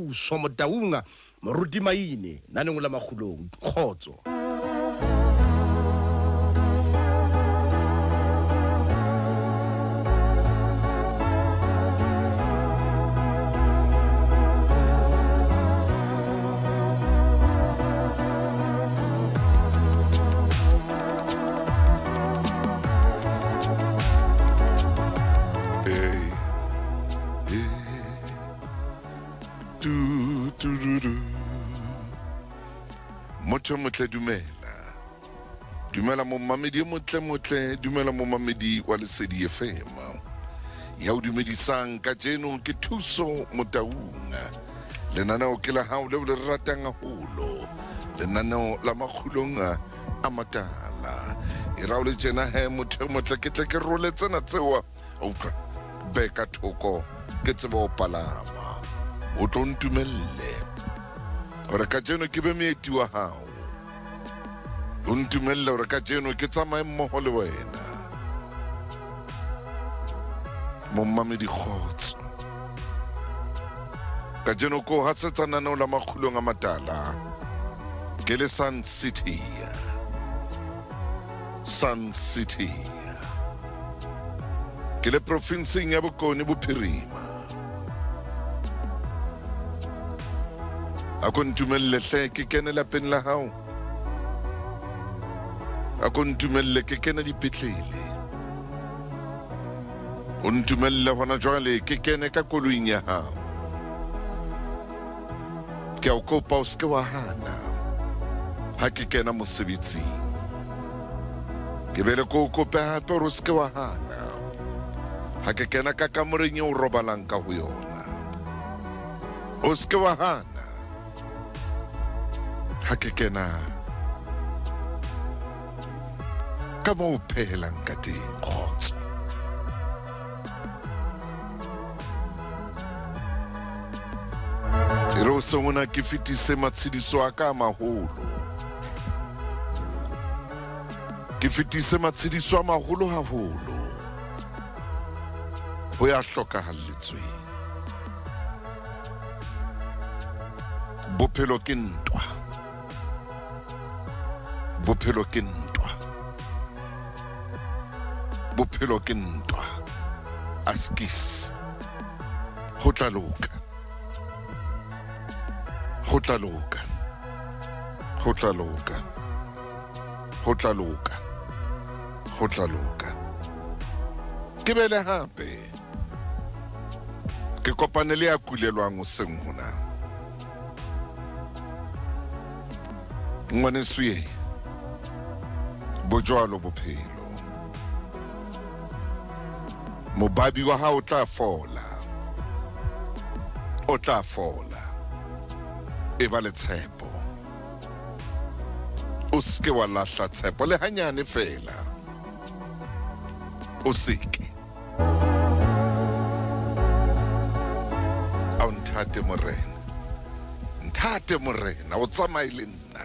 Thuso Motaung, Moruti Maine, naneng la Makgulong. Kgotso. Hey, hey, tu, tu, du, du. Motho motle dumela. Dumela momamedi e motle motle, dumela momamedi wa Lesedi FM. Ya o dumedisang kajeno ke Thuso Motaung. Lenaneo ke la hao leo le ratang haholo. Lenaneo la makgulong a matala. E ra o le tjena he motho e motle ke tle ke role tsena tseo a utlwa be ka thoko ke tsebe ho palama. O tlo ntumelle hore kajeno ke be moeti wa hao. O ntumelle hore kajeno ke tsamaye mmoho le wena. Mommamedi kgotso. Kajeno ko hasetsa naneo la makgulong a matala. Ke le Sun City. Sun City. Ke le profinseng ya Bokone Bophirima. A ko ntumelle hle ke kene lapeng la hao. A ko ntumelle ke kene dipetlele. O ntumelle hona jwale ke kene ka koloing ya hao. Ke a o kopa o se ke wa hana ha ke kena mosebetsing. Ke bele ko o kope hape hore o se ke wa hana ha ke kena ka kamoreng eo o robalang ka ho yona. O se ke wa hana ha ke kena ka moo o phehelang ka teng. Kgotso. E re hoseng ona ke fetise matshediso a ka a maholo. Ke fetise matshediso a maholo haholo ho ya hlokahalletsweng. Bophelo ke ntwa. Bophelo ke ntwa. Bophelo ke ntwa. Askis. Ho tla loka. Ho tla loka. Ho tla loka. Ho tla loka. Ho tla loka. Ke bele hape. Ke kopane le ya kulelwang hoseng hona. Ngwaneso ye. Bojwalo bophelo. Mobabi wa hao o tla fola. O tla fola. E ba le tshepo. O seke wa lahla tshepo le hanyane fela. O seke. Ao nthate Morena. Nthate Morena, o tsamaye le nna.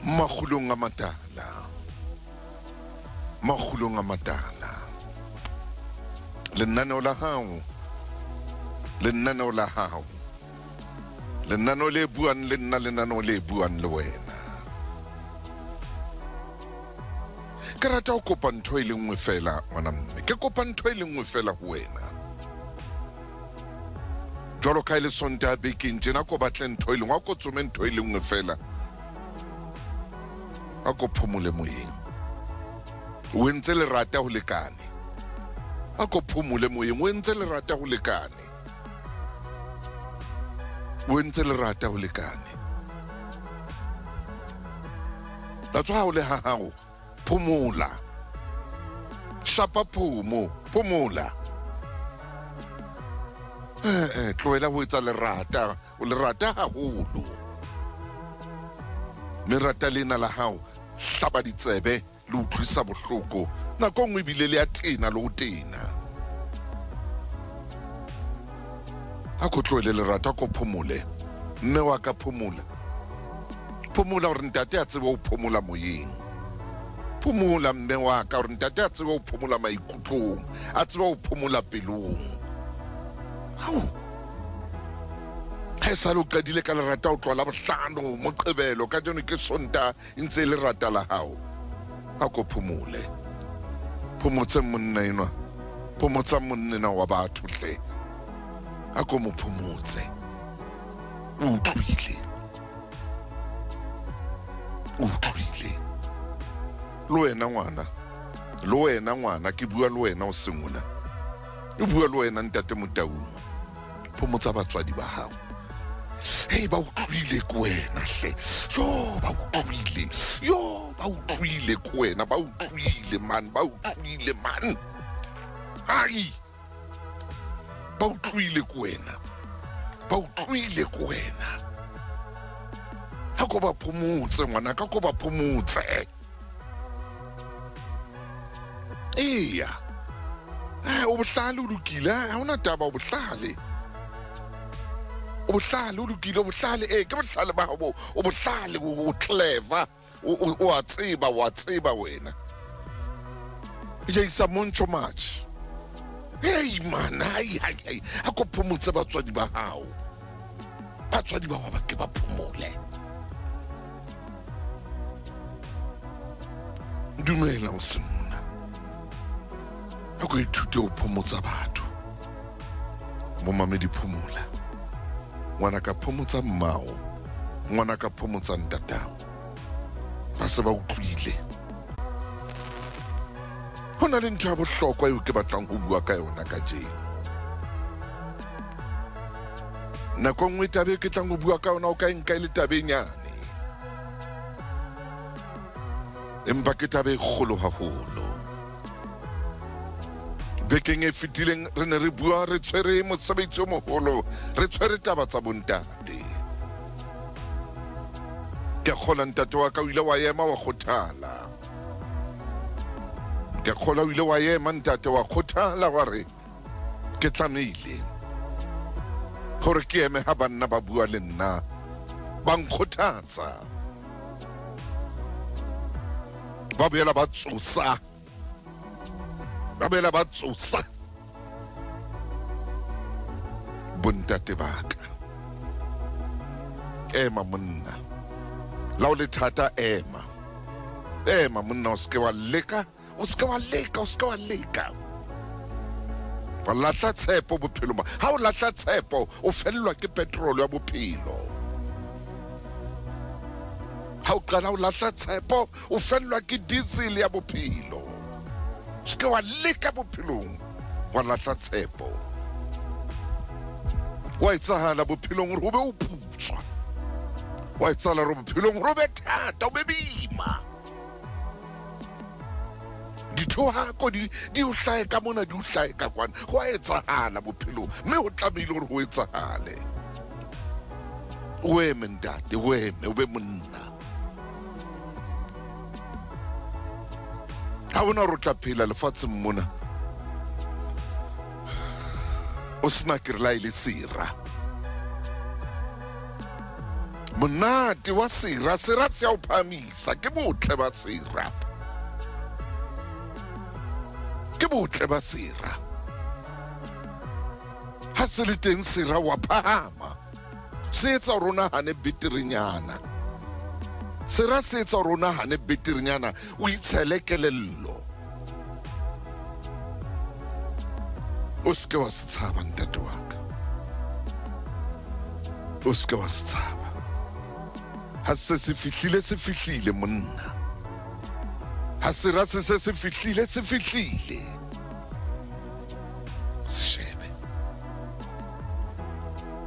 Makgulong a matala. Makgulong a matala. Lenaneo la hao. Lenaneo la hao. Lenaneo le buang le nna, lenaneo le buang le wena. Ke rata ho kopa ntho e le nngwe fela ngwana mme. Ke kopa ntho e le nngwe fela ho wena. Jwalo ka e le Sontaha bekeng tjena ko batle ntho e le nngwe, a ko tsome ntho e le nngwe fela. A ko phomole moyeng. O entse lerata ho lekane. A ko phomole moyeng. O entse lerata ho lekane. O entse lerata ho lekane. Latswa ha o le ha hao, phomola. Shapa phomo, phomola. Eh, eh, tlohela ho etsa lerata, o lerata haholo. Mme rata lena la hao, hlaba ditsebe le utlwisa bohloko. Nako nngwe ebile le ya tena le ho tena. A ko tlohele lerata, a ko phomole. Mme wa ka phomola. Phomola hore ntate a tsebe ho phomola moyeng. Phomola mme wa ka hore ntate a tsebe ho phomola maikutlong, a tsebe ho phomola pelong. Hao! Ha e sale o qadile ka lerata o tloha Labohlano, Moqebelo, kajeno ke Sontaha e ntse e le rata la hao. A ko phomole. Phomotse monna enwa. Phomotsa monna enwa wa batho hle. A ko mo phomotse. O utlwile. O utlwile. Le wena ngwana. Le wena ngwana ke bua le wena o seng ona. O bua le wena ntate Motaung. Phomotsa batswadi ba hao. Hei ba utlwile ke wena hle. Jo ba utlwile. Yo ba utlwile ke wena ba utlwile man ba utlwile man. Ai. Ba utlwile ke wena. Ba utlwile ke wena. Ha ko ba phomotse ngwana ka ko ba phomotse. Eya. Eh, o bohlale o lokile ha hona taba o bohlale. O bohlale o lokile o bohlale eh ke bohlale ba hao o bohlale o clever o a tseba o a tseba wena. Jaisa montsho much. Hey man, hai hai hai. A ko phomotse batswadi ba hao. Batswadi ba ba ke ba phomole. Dumela o se mona. A ko ithute ho phomotsa batho. Momamedi phomola. Ngwana ka phomotsa mmao. Ngwana ka phomotsa ntatao. Ba se ba utlwile. Ho na le ntho ya bohlokwa eo ke batlang ho bua ka yona kajeno. Nako nngwe taba e ke tlang ho bua ka yona o ka e nka e le taba e nyane. Empa ke taba e kgolo haholo. Bekeng e fetileng re ne re bua re tshwere mosebetsi o moholo, re tshwere taba tsa bontate. Ke kgola ntate wa ka o ile wa ema wa kgothala. Ke kgola o ile wa ema ntate wa kgothala wa re ke tlamehile gore ke eme ha banna ba bua le nna ba nkgothatsa ba boela ba tsosa ba boela ba tsosa bontate ba ka ema monna la o le thata ema ema monna o seke wa leka o seke wa leka o seke wa leka wa lahla tshepo bophelong ba ha o lahla tshepo o fellwa ke petrol ya bophelo ha o qala o lahla tshepo o fellwa ke diesel ya bophelo se ke wa leka bophelong wa lahla tshepo wa etsahala bophelong gore o be o putswa wa etsahala gore bophelong gore o be thata o be boima dithohako di di o hlahe ka mona di o hlahe ka kwana go a etsahala bophelong mme go tlamehile gore go etsagale o eme ntate o eme o be monna ga bona gore o tla phela lefatsheng mona o sena ke re la e le sera monate wa sera sera se a o phahamisa ke botle ba sera ke botle ba sera ha se le teng sera wa phahama se etsa gore o nagane beterenyana sera se etsa gore o nagane beterenyana o itshele kelello o seke wa se tshaba ntate wa ka o seke wa se tshaba ha se se fihlile se fihlile monna ha sera se se se fihlile se fihlile se shebe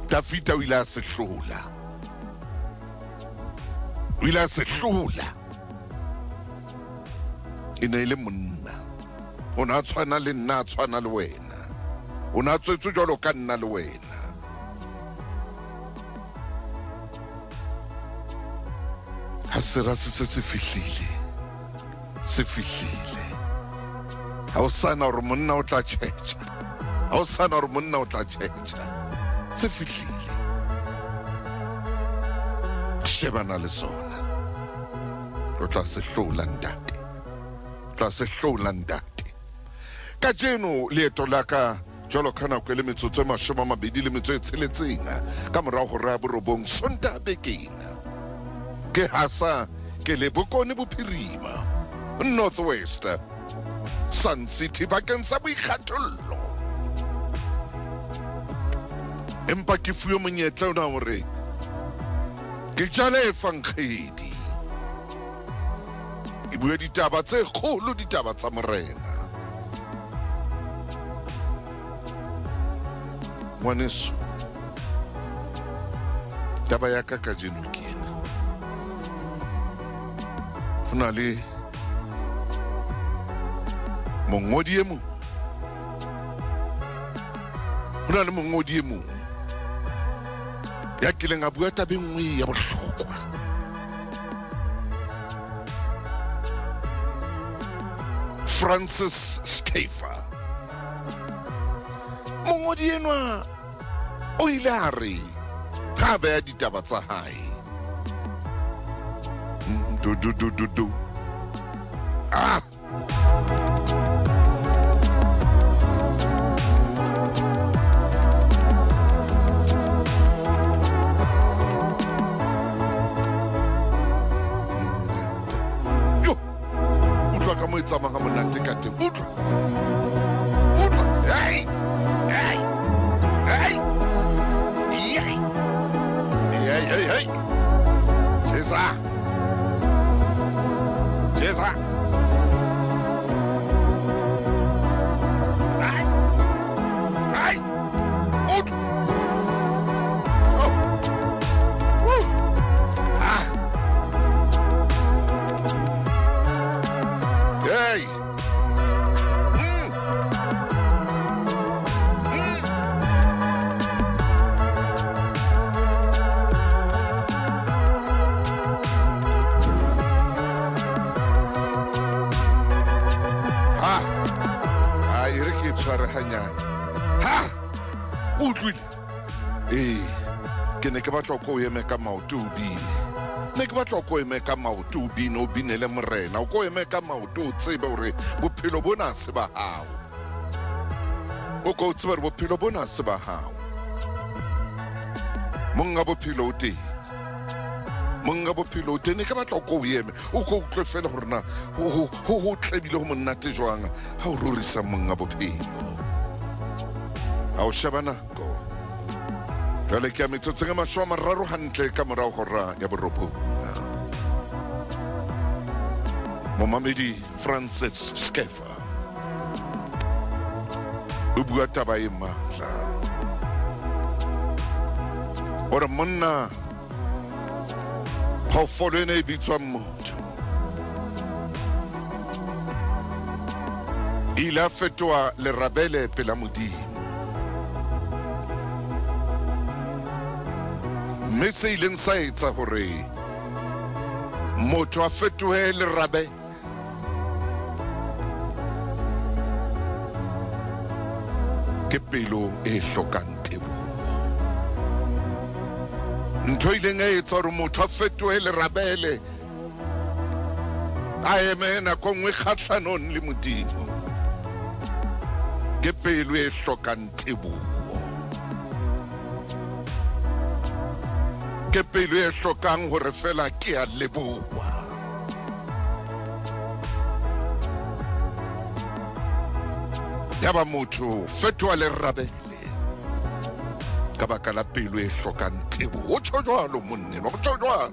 Dafita o ile a se hlola o ile a se hlola e ne e le monna o ne a tshwana le nna a tshwana le wena o ne a tswetswe jwalo ka nna le wena ha sera se se se fihlile se fihlile ha o sana gore monna o tla tšhetša ha o sana gore monna o tla tšhetša se fihlile shebana le sona o tla se hlola ntate o tla se hlola ntate kajeno leeto la ka. Jwalo ka nako e le metsotso e mashome a mabedi le metso e tsheletseng ka morao hora ya borobong Sontaha bekeng. Ke hasa ke le Bokone Bophirima, North West, Sun City bakeng sa boikgathollo. Empa ke fuwe monyetla ona hore ke jale efankgedi. Ke bue ditaba tse kgolo, ditaba tsa Morena. Ngwaneso, taba ya ka kajeno ke ena. Ho na le mongodi e mong, ho na le mongodi e mong ya kileng a bua taba e nngwe ya bohlokwa. Francis Schaeffer. Mongodi enwa o ile a re ga a beya ditaba tsa hae. Du du du du du. Ah! Yo, utlwa ka mo e tsamayang ha monate ka teng. Utlwa. Utlwa. Hey! Hey! Hey! Yay! Hey, hey, hey! Jesa! Jesa! Hey! Hey! Utlwa! Oh! Woo! Ah! Hey! Mm. Mm. Ha! Ha, e re ke e tshware hanyane. Ha! O utlwile? Ee, ke ne ke batla ko o eme ka maoto o bine. Ne ke batla ko o eme ka maoto o bine, o binele Morena. O ko eme ka maoto o tsebe hore bophelo bona ha se ba hao. O ko o tsebe hore bophelo bona ha se ba hao. Monga bophelo o teng. Monga bophelo o teng. Ne ke batla o ko o eme, o ko utlwe fela hore na ho ho ho ho tlebile ho monate jwang ha o rorisa monga bophelo. Ha o sheba nako. Jwale ke ya metsotsong e mashome a mararo hantle ka morao hora ya borobong. Momamedi Francis Schaeffer o bua taba e matla. O re monna phoofolo ena e bitswang motho e ile a fetoha lerabele pela Modimo. Mme se ileng sa etsa hore motho a fetohe lerabele ke pelo e hlokang teboho. Ntho e ileng ya etsa hore motho a fetohe lerabele a eme nako nngwe kgahlanong le Modimo ke pelo e hlokang teboho. Ke pelo e hlokang hore fela ke a leboha. Yaba motho fetoha lerabele ka baka la pelo e hlokang teboho. O tjho jwalo monnenwa, o tjho jwalo.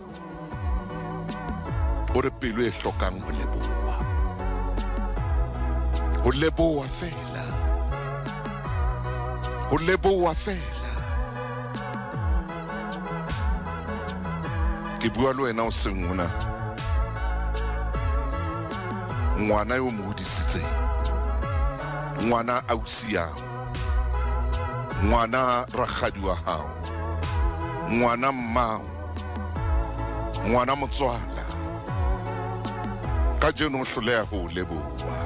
O re pelo e hlokang ho leboha. Ho leboha fela. Ho leboha fela. Ke bua le wena o seng ona. Ngwana yo mo hodisitseng. Ngwana ausi ya. Ngwana rakgadi wa hao. Ngwana mmao. Ngwana motswala. Kajeno o hloleha ho o leboha.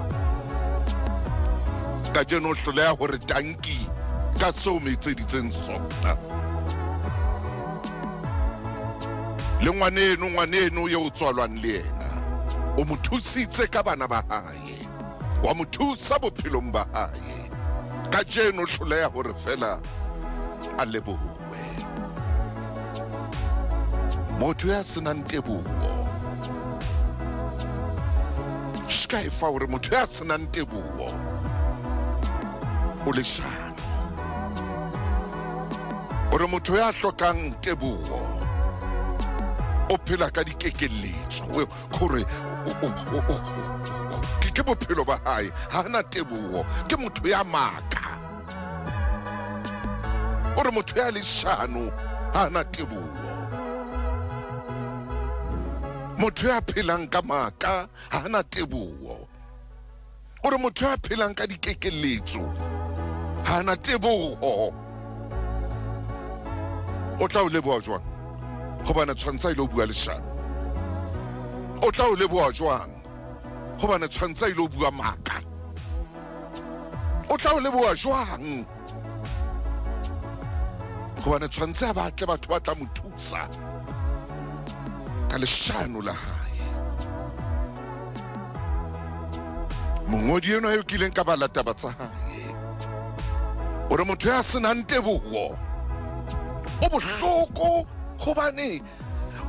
Kajeno o hloleha hore tanki ka seo mo etseditseng sona. Le ngwaneno, ngwaneno eo o tswalwang le yena, o mo thusitse ka bana ba hae. Wa mo thusa bophelong ba hae. Kajeno o hloleha hore feela a lebohuwe. Motho ya senang teboho. Ska e fa hore motho ya senang teboho o leshano. Hore motho ya hlokang teboho o phela ka dikekeletso gore ke bophelo ba hae ha na teboho ke motho ya maaka o re motho ya leshano ha na teboho motho ya phelang ka maaka ha na teboho o re motho ya phelang ka dikekeletso ha na teboho o tla o leboha jwang gobane tshwantsha ile o bua leshano o tla o leboha jwang gobane tshwantsha ile o bua maaka o tla o leboha jwang gobane tshwanetse a batle batho ba tla mo thusa ka leshano la hae mongodi enwa eo kileng ka bala taba tsa hae o re motho ya senang tebogo o bohloko gobane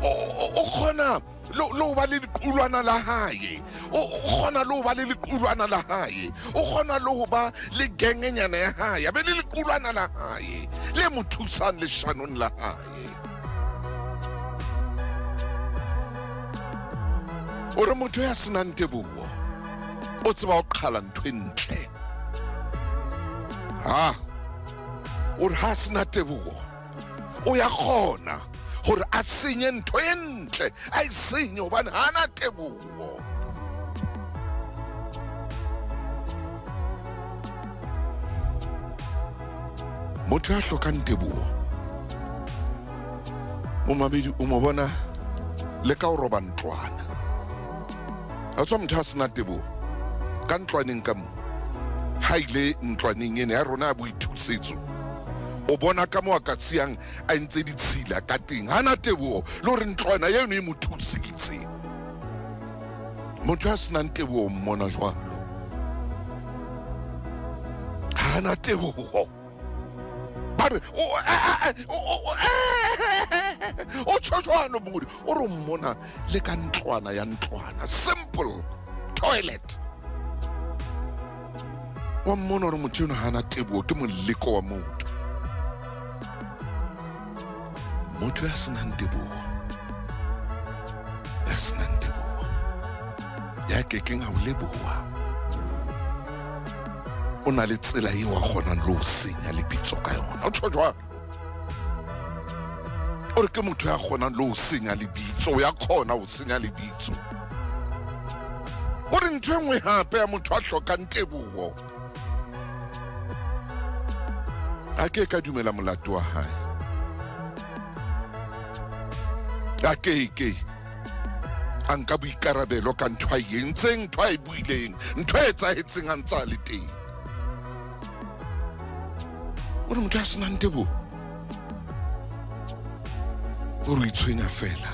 o kgona le go ba le lequlwana la hae o kgona le go ba le lequlwana la hae o kgona le go ba le gengenyana ya hae a be le lequlwana la hae le mo thusang leshanong la hae o re motho ya senang tebogo o tseba go qhala ntho e ntle ha o re ha sena tebogo o ya kgona gore a senye ntho e ntle a e senye gobane ga na tebogo motho ya hlokang tebogo momamedi o mo bona le ka o roba ntlwana a tswa motho a sena tebogo ka ntlwaneng ka mo ha ile ntlwaneng ene ya rona ya boithusetso o bona ka mo a ka siyang a entse ditshila ka teng ha na tebogo le gore ntlwana eno e mo thuseditse motho a senang tebogo o mmona jwalo ha na tebogo ba re o tsho jwalo mongodi o re mmona le ka ntlwana ya ntlwana simple toilet wa mmona gore motho eno ga ana tebogo ke moleko wa motho motho ya senang tebogo ya senang tebogo ya kekeng a o leboga o na le tsela eo a kgonang le o senya lebitso ka yona o tsho jwang o re ke motho ya kgonang le o senya lebitso ya kgona o senya lebitso o re ntho e nngwe gape ya motho a hlokang tebogo a ke ka dumela molato wa hae a ke ke a nka boikarabelo ka ntho a e entseng ntho a e buileng ntho e etsahetseng a ntse a le teng o re motho a senang tebogo o re itshwenya fela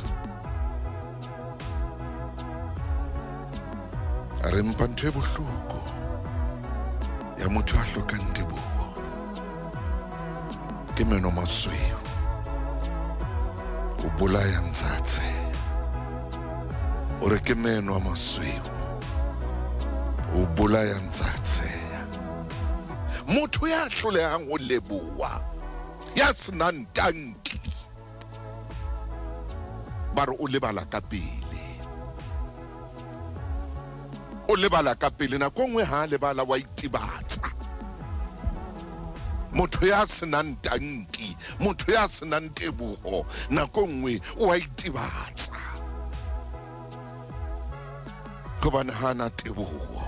a re mpa ntho e bohloko ya motho a hlokang tebogo ke meno masweu o bolaya ntsatse o re ke meno a masweu o bolaya ntsatse motho ya hlolehang ho leboha ya senang tanki ba re o lebala ka pele o lebala ka pele nako nngwe ha a lebala wa itebatsa motho ya senang tanki motho ya senang tebogo nako nngwe o a itebatsa gobane ha a na tebogo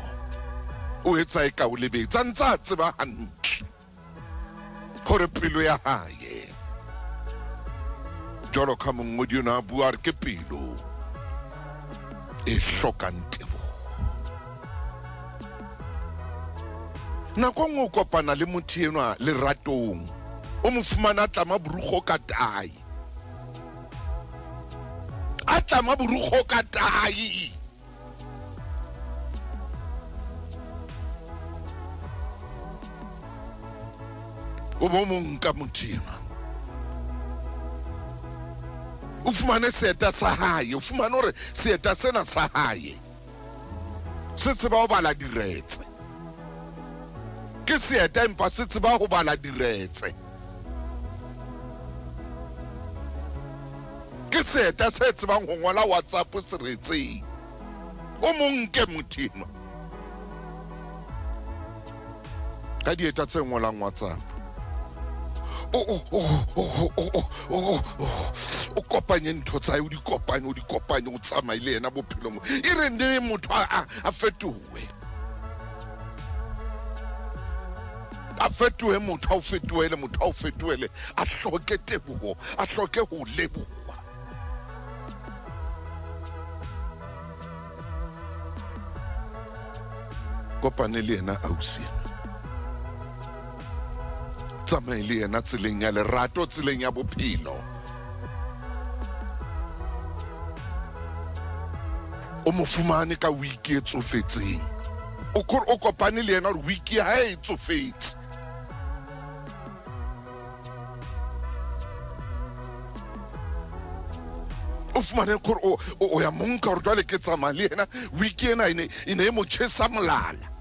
o etsa e ka o lebetsa ntse a tseba hantle gore pelo ya hae jwalo ka mongodi o ne a bua re ke pelo e hlokang tebogo nako nngwe o kopana le motho enwa leratong o mo fumana a tlama borugo ka tai a tlama borugo ka tai O bo mo nka motho enwa, o fumane seeta sa hae, o fumane hore seeta sena sa hae se tseba ho bala diretse. Ke seeta empa se tseba ho bala diretse. Ke seeta se tsebang ho ngola WhatsApp seretseng. O mo nke motho enwa ka dieta tse ngolang WhatsApp. O kopanye ntho tsa hae, o di kopanye, o di kopanye, o tsamaye le yena bophelong. E re ne motho a fetohe. A fetohe motho, a o fetohele, motho a o fetohele, a hloke teboho, a hloke ho leboha. Kopane le yena ausi ena, tsamaye le yena tseleng ya lerato, tseleng ya bophelo. O mo fumane ka wiki e tsofetseng, o kore o kopane le yena gore wiki ya hae e tsofetse. O fumane kore o ya monka gore jwale ke tsamaya le yena wiki ena, e ne e mo tjhesa molala.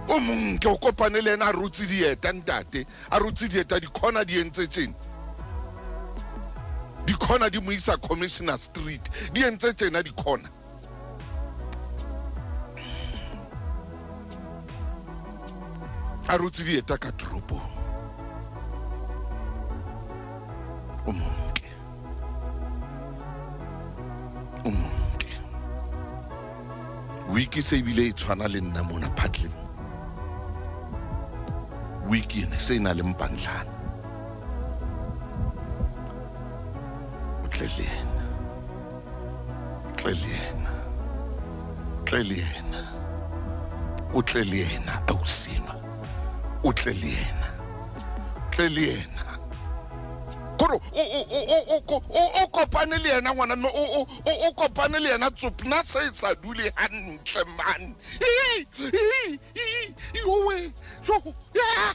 O monke, o kopane le yena a rotse dieta, ntate, a rotse dieta, dikhona di entse tjena, dikhona di mo isa Commissioner Street, di entse tjena dikhona. A rotse dieta ka toropong. O monke, o monke, wiki se ebile e tshwana le nna mona phatleng. Wiki ene se e na le mpandlana. O tle le yena, tle le yena, tle le yena, o tle le yena ausi enwa, o tle le yena, tle le yena. Kore o kopane le yena ngwana mme, o kopane le yena tsopna se e sa dule hantle man. Yowe, yo ya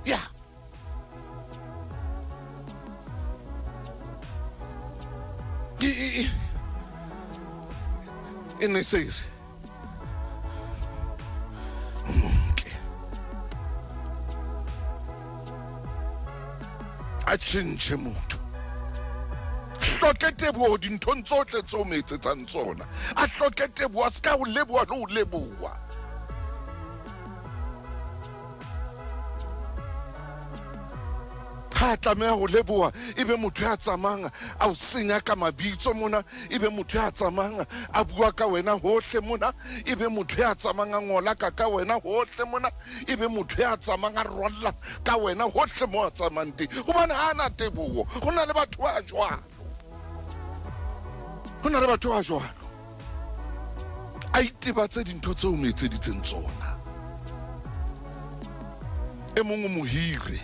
ya e ne se re monke a tjhentjhe motho, hloke teboho dinthong tsohle tseo mo etsetsang tsona, a hloke teboho, a se ka o leboha le ho leboha. Ha a tlameha ho leboha, e be motho ya tsamayang a o senya ka mabitso mona, e be motho ya tsamayang a bua ka wena hohle mona, e be motho ya tsamayang a ngola ka wena hohle mona, e be motho ya tsamayang a rwalla ka wena hohle mo a tsamayang teng, gobane ha a na teboho. Go na le batho ba jwalo, go na le batho ba jwalo. A itebatse dintho tseo mo etseditseng tsona. E mong o mo hire,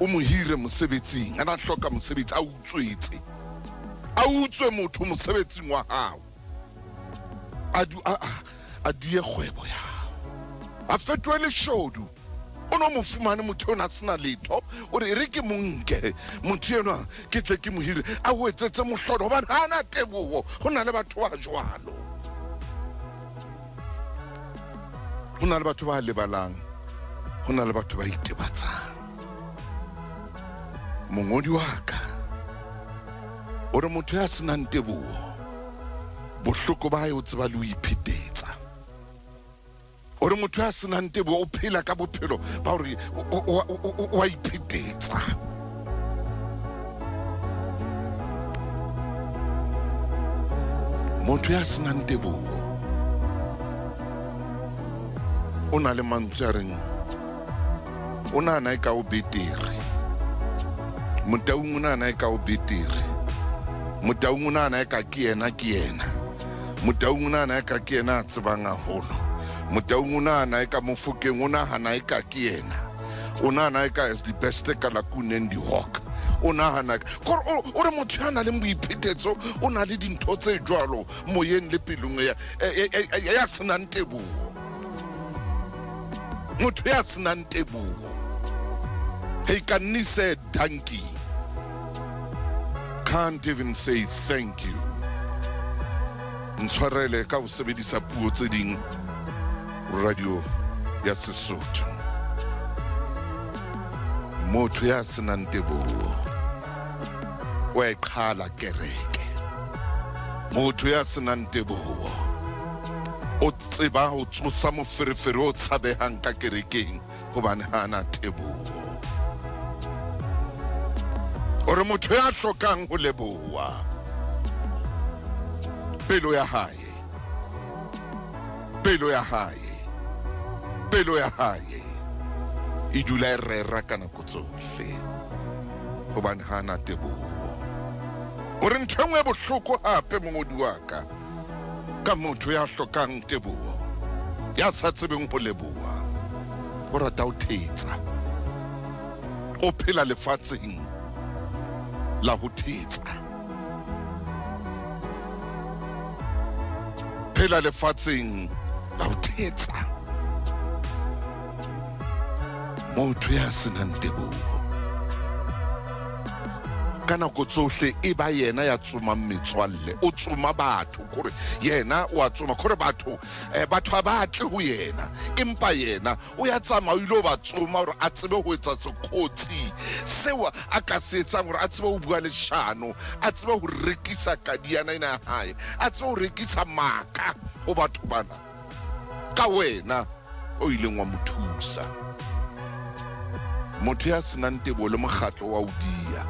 o mo hire mosebetsing, a na hloka mosebetsi, a utswetse, a utswe motho mosebetsing wa hao, a die kgwebo ya hao, a fetohe leshodu. O no mo fumane motho ona a sena letho, o re e re ke mo nke motho enwa, ke tle ke mo hire, a o etsetse mohlolo, gobane ga a na teboho. Go na le batho ba jwalo, go na le batho ba lebalang, go na le batho ba itebatsang. Mongodi wa ka o re motho ya senang teboho, bohloko ba hae o tseba le ho iphetetsa. O re motho ya senang teboho o phela ka bophelo ba hore o a iphetetsa. Motho ya senang teboho o na le mantswe a reng o nahana e ka o betere Motaung, o nahana e ka o betere Motaung, o nahana e ka ke yena, ke yena Motaung, o nahana e ka ke yena a tsebang haholo Motaung, o nahana e ka Mofokeng, o nahana e ka ke yena, o nahana e ka is the best ka lakuneng di hawk. O nahana kore o re motho ya nang le boiphetetso o na le dintho tse jwalo moyeng le pelong ya ya senang teboho. Motho ya senang teboho. He can say dankie. Can't even say thank you. Ntshwarele ka ho sebedisa puo tse ding radio ya Sesotho. Motho ya senang teboho o e qhala kereke. Motho ya senang teboho o tseba ho tsosa moferefere o tshabehang ka kerekeng hobane ha ana teboho. O re motho ya hlokang ho leboha pelo ya hae, pelo ya hae, pelo ya hae e dula e rera ka nako tsohle hobane ha ana teboho. O re ntho e nngwe e bohloko hape mongodi wa ka ka motho ya hlokang teboho, ya sa tsebeng ho leboha, o rata ho thetsa, o phela lefatsheng la ho thetsa. Phela lefatsheng la ho thetsa. Motho ya senang teboho ka nako tsohle e ba yena ya tsomang metswalle, o tsoma batho kore yena o a tsoma kore batho batho ha ba tle ho yena, empa yena o ya tsamaya o ile ho ba tsoma hore a tsebe ho etsa sekgotsi seo a ka se etsang hore a tsebe ho bua leshano, a tsebe ho rekisa kadiana ena ya hae, a tsebe ho rekisa maka ho batho bana ka wena o ileng wa mo thusa. Motho ya senang teboho le mokgatlo wa o dia.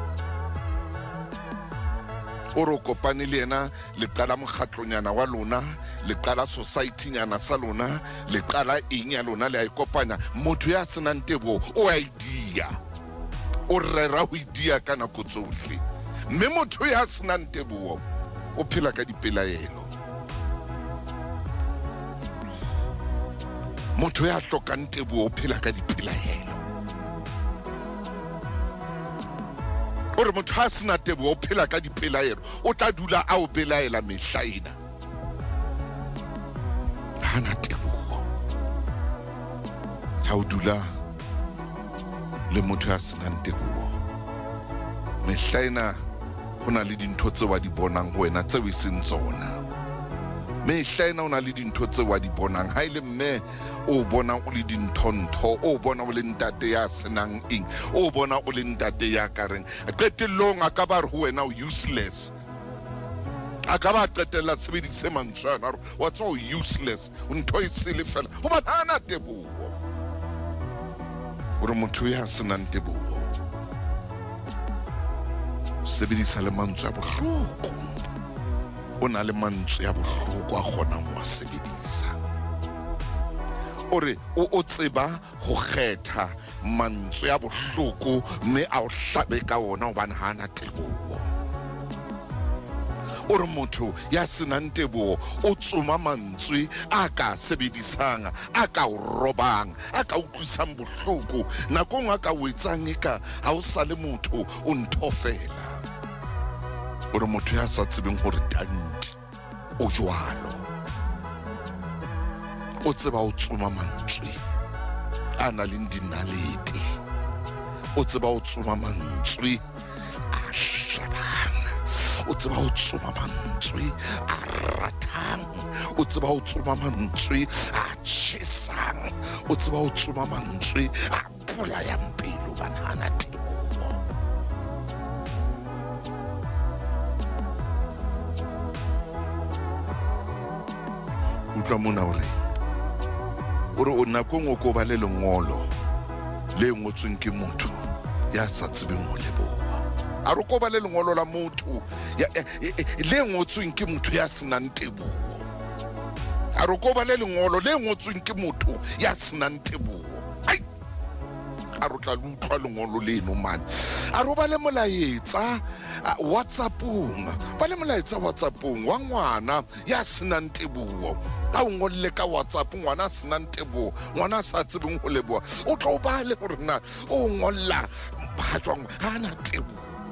O re o kopane le yena, le qala mokgatlonyana wa lona, le qala society-nyana sa lona, le qala eng ya lona, le a e kopanya. Motho ya senang teboho o a e dia, o rera ho e dia ka nako tsohle. Mme motho ya senang teboho o phela ka dipelaelo. Motho ya hlokang teboho o phela ka dipelaelo. O re motho ha sena teboho o phela ka dipelaelo, o tla dula a o belaela mehla ena. Hana teboho. Ha o dula le motho ya senang teboho, mehla ena ho na le dintho tseo a di bonang ho wena tseo e seng tsona. Mehla ena o na le dintho tseo a di bonang. Ha e le mme o bona o le dintho-ntho, o bona o le ntate ya senang eng, o bona o le ntate ya ka reng. Qetellong a ka ba re ho wena o useless. A ka ba qetella sebedise mantswe ana a re wa tseba o useless, ntho e sele fela hobane ha ana teboho. Hore motho ya senang teboho o sebedisa le mantswe a bohloko, o na le mantswe a bohloko a kgonang ho a sebedisa. O re o tseba ho kgetha mantswe a bohloko mme a o hlabe ka ona hobane ha ana teboho. O re motho ya senang teboho o tsoma mantswe a ka sebedisang, a ka o robang, a ka utlwisang bohloko, nakong a ka o etsang eka ha o sa le motho, o ntho fela. O re motho ya sa tsebeng hore tanki o jwalo, o tseba o tsoma mantswe a nang le dinalete, o tseba o tsoma mantswe a hlabang, o tseba o tsoma mantswe a ratang, o tseba o tsoma mantswe a tjhesang, o tseba o tsoma mantswe a bolayang pelo hobane ha ana teboho. Utlwa mona o re, o re o nako e nngwe ko ba le lengolo le ngotsweng ke motho ya sa tsebeng ho leboha. A re ko ba le lengolo la motho le ngotsweng ke motho ya senang teboho. A re ko ba le lengolo le ngotsweng ke motho ya senang teboho. Ai! A re o tla le utlwa lengolo leno mane. A re o ba le molaetsa WhatsAppong, ba le molaetsa WhatsAppong wa ngwana ya senang teboho. A o ngolle ka WhatsApp, ngwana a senang teboho, ngwana a sa tsebeng ho leboha. O tlo bale hore na o ngolla ha jwang, ha ana teboho.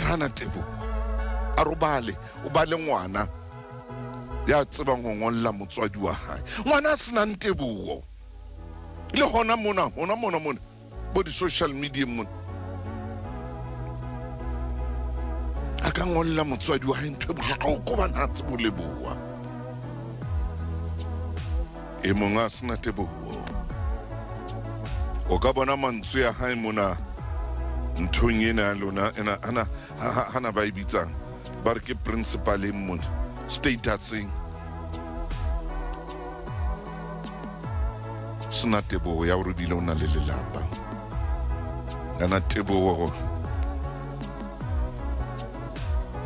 A re hana teboho. A robale, o ba le ngwana ya tsebang ho ngolla motswadi wa hae. Ngwana a senang teboho. Le hona mona, hona mona mona, bo di-social media mona. A ka ngolla motswadi wa hae ntho e bohloko hobane ha tsebe ho leboha. E mong a sena teboho. O ka bona mantswe a hae mona nthong ena ya lona ena ana hana ba e bitsang ba re ke principaleng mona statuseng. Sena teboho ya hore ebile o na le lelapa. Ana teboho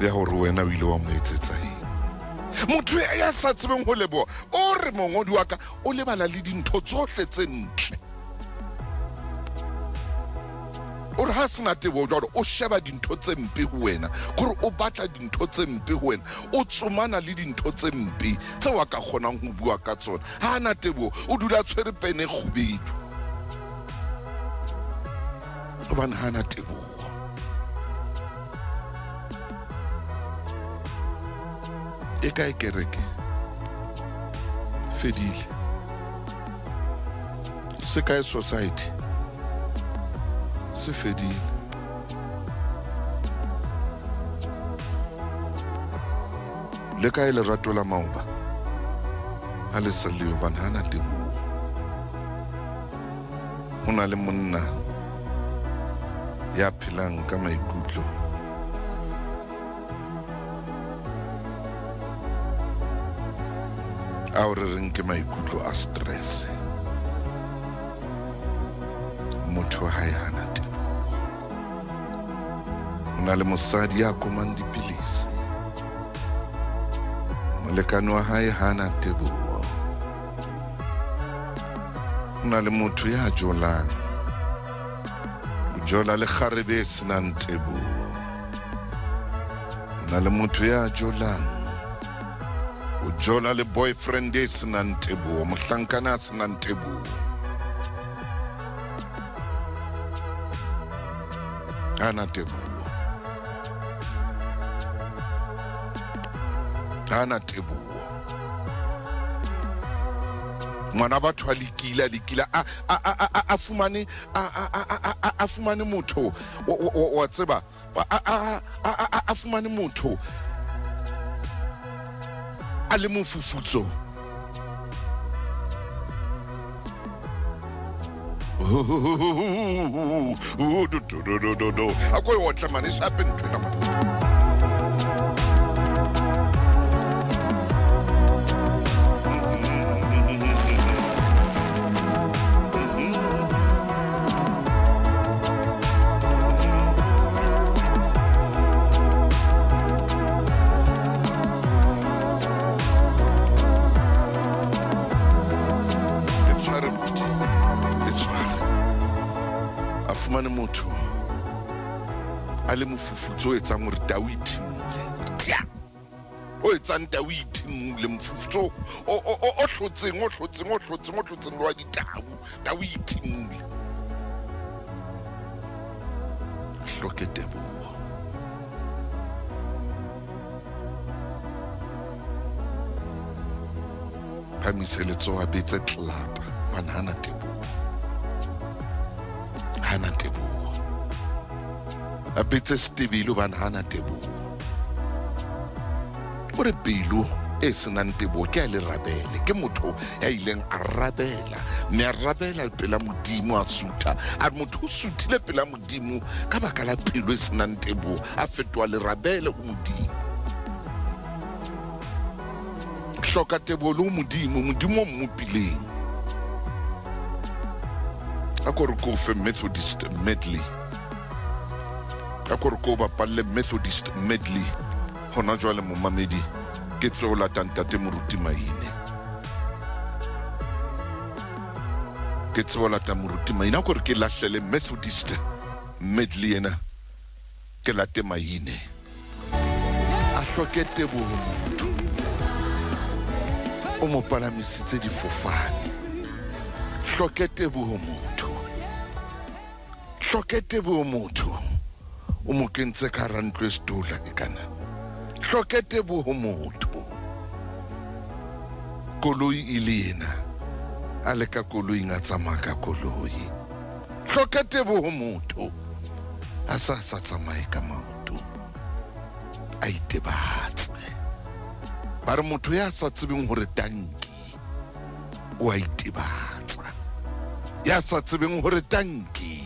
ya hore wena o ile wa mo etsetsa eng. Motho ya sa tsebeng ho leboha o re mongodi wa ka o lebala le dintho tsohle tse ntle. O re ha sena teboho jwalo o sheba dintho tse mpe ho wena, kore o batla dintho tse mpe ho wena, o tsomana le dintho tse mpe tseo a ka kgonang ho bua ka tsona. Ha ana teboho o dula a tshwere pene e kgubedu hobane ha ana teboho. E kae kereke? Fedile. Se kae society? Se fedile. Le kae lerato la maoba? Ha le sa le hobane ha na teboho. Ho na le monna ya phelang ka maikutlo ao re reng ke maikutlo a stress. Motho wa hae hana teboho. Ho na le mosadi ya komang dipilisi. Molekane wa hae hana teboho. Ho na le motho ya jolang. O jola le kgarebe e senang teboho. Ho na le motho ya jolang. O jola le boyfriend e senang teboho, mohlankana a senang teboho. Hana teboho. Hana teboho. Ngwana batho a lekile, a lekile, a fumane, a fumane motho, wa tseba, a fumane motho a le mofufutso. A ko e otle mane, e shape ntho ena mane. A fumane motho a le mofufutso o etsang hore tau e thimole. Tia! O etsang tau e thimole, mofufutso o hlotseng, o hlotseng, o hlotseng, o hlotseng le wa ditau, tau e thimole. Hloke teboho. Phamise letsoho a betse tlelapa, hobane hana teboho. Hana teboho. A betse setebele hobane hana teboho. O re pelo e senang teboho ke a le rabele. Ke motho ya ileng a rabela, mme a rabela pela Modimo, a sutha. A re motho o suthile pela Modimo ka baka la pelo e senang teboho, a fetoha lerabele ho Modimo. Hloka teboho le ho Modimo, Modimo o mmopileng. A ko re ko fe Methodist medley. A ko re ko bapalle Methodist medley hona jwale momamedi, ke tswe ho lata ntate Moruti Maine. Ke tswe ho lata Moruti Maine. A ko re ke lahlele Methodist medley ena, ke late Maine. A hloke teboho motho. O mo palamisitse difofane. Hloke teboho motho. Hloke teboho motho. O O mo kentse ka hara ntlo e setola e kana. Hloke teboho motho. Koloi e le ena. A le ka koloing a tsamaya ka koloi. Hloke teboho motho. A sa sa tsamaye ka maoto. A itebatse. Ba re motho ya sa tsebeng hore tanki o a itebatsa. Ya sa tsebeng hore tanki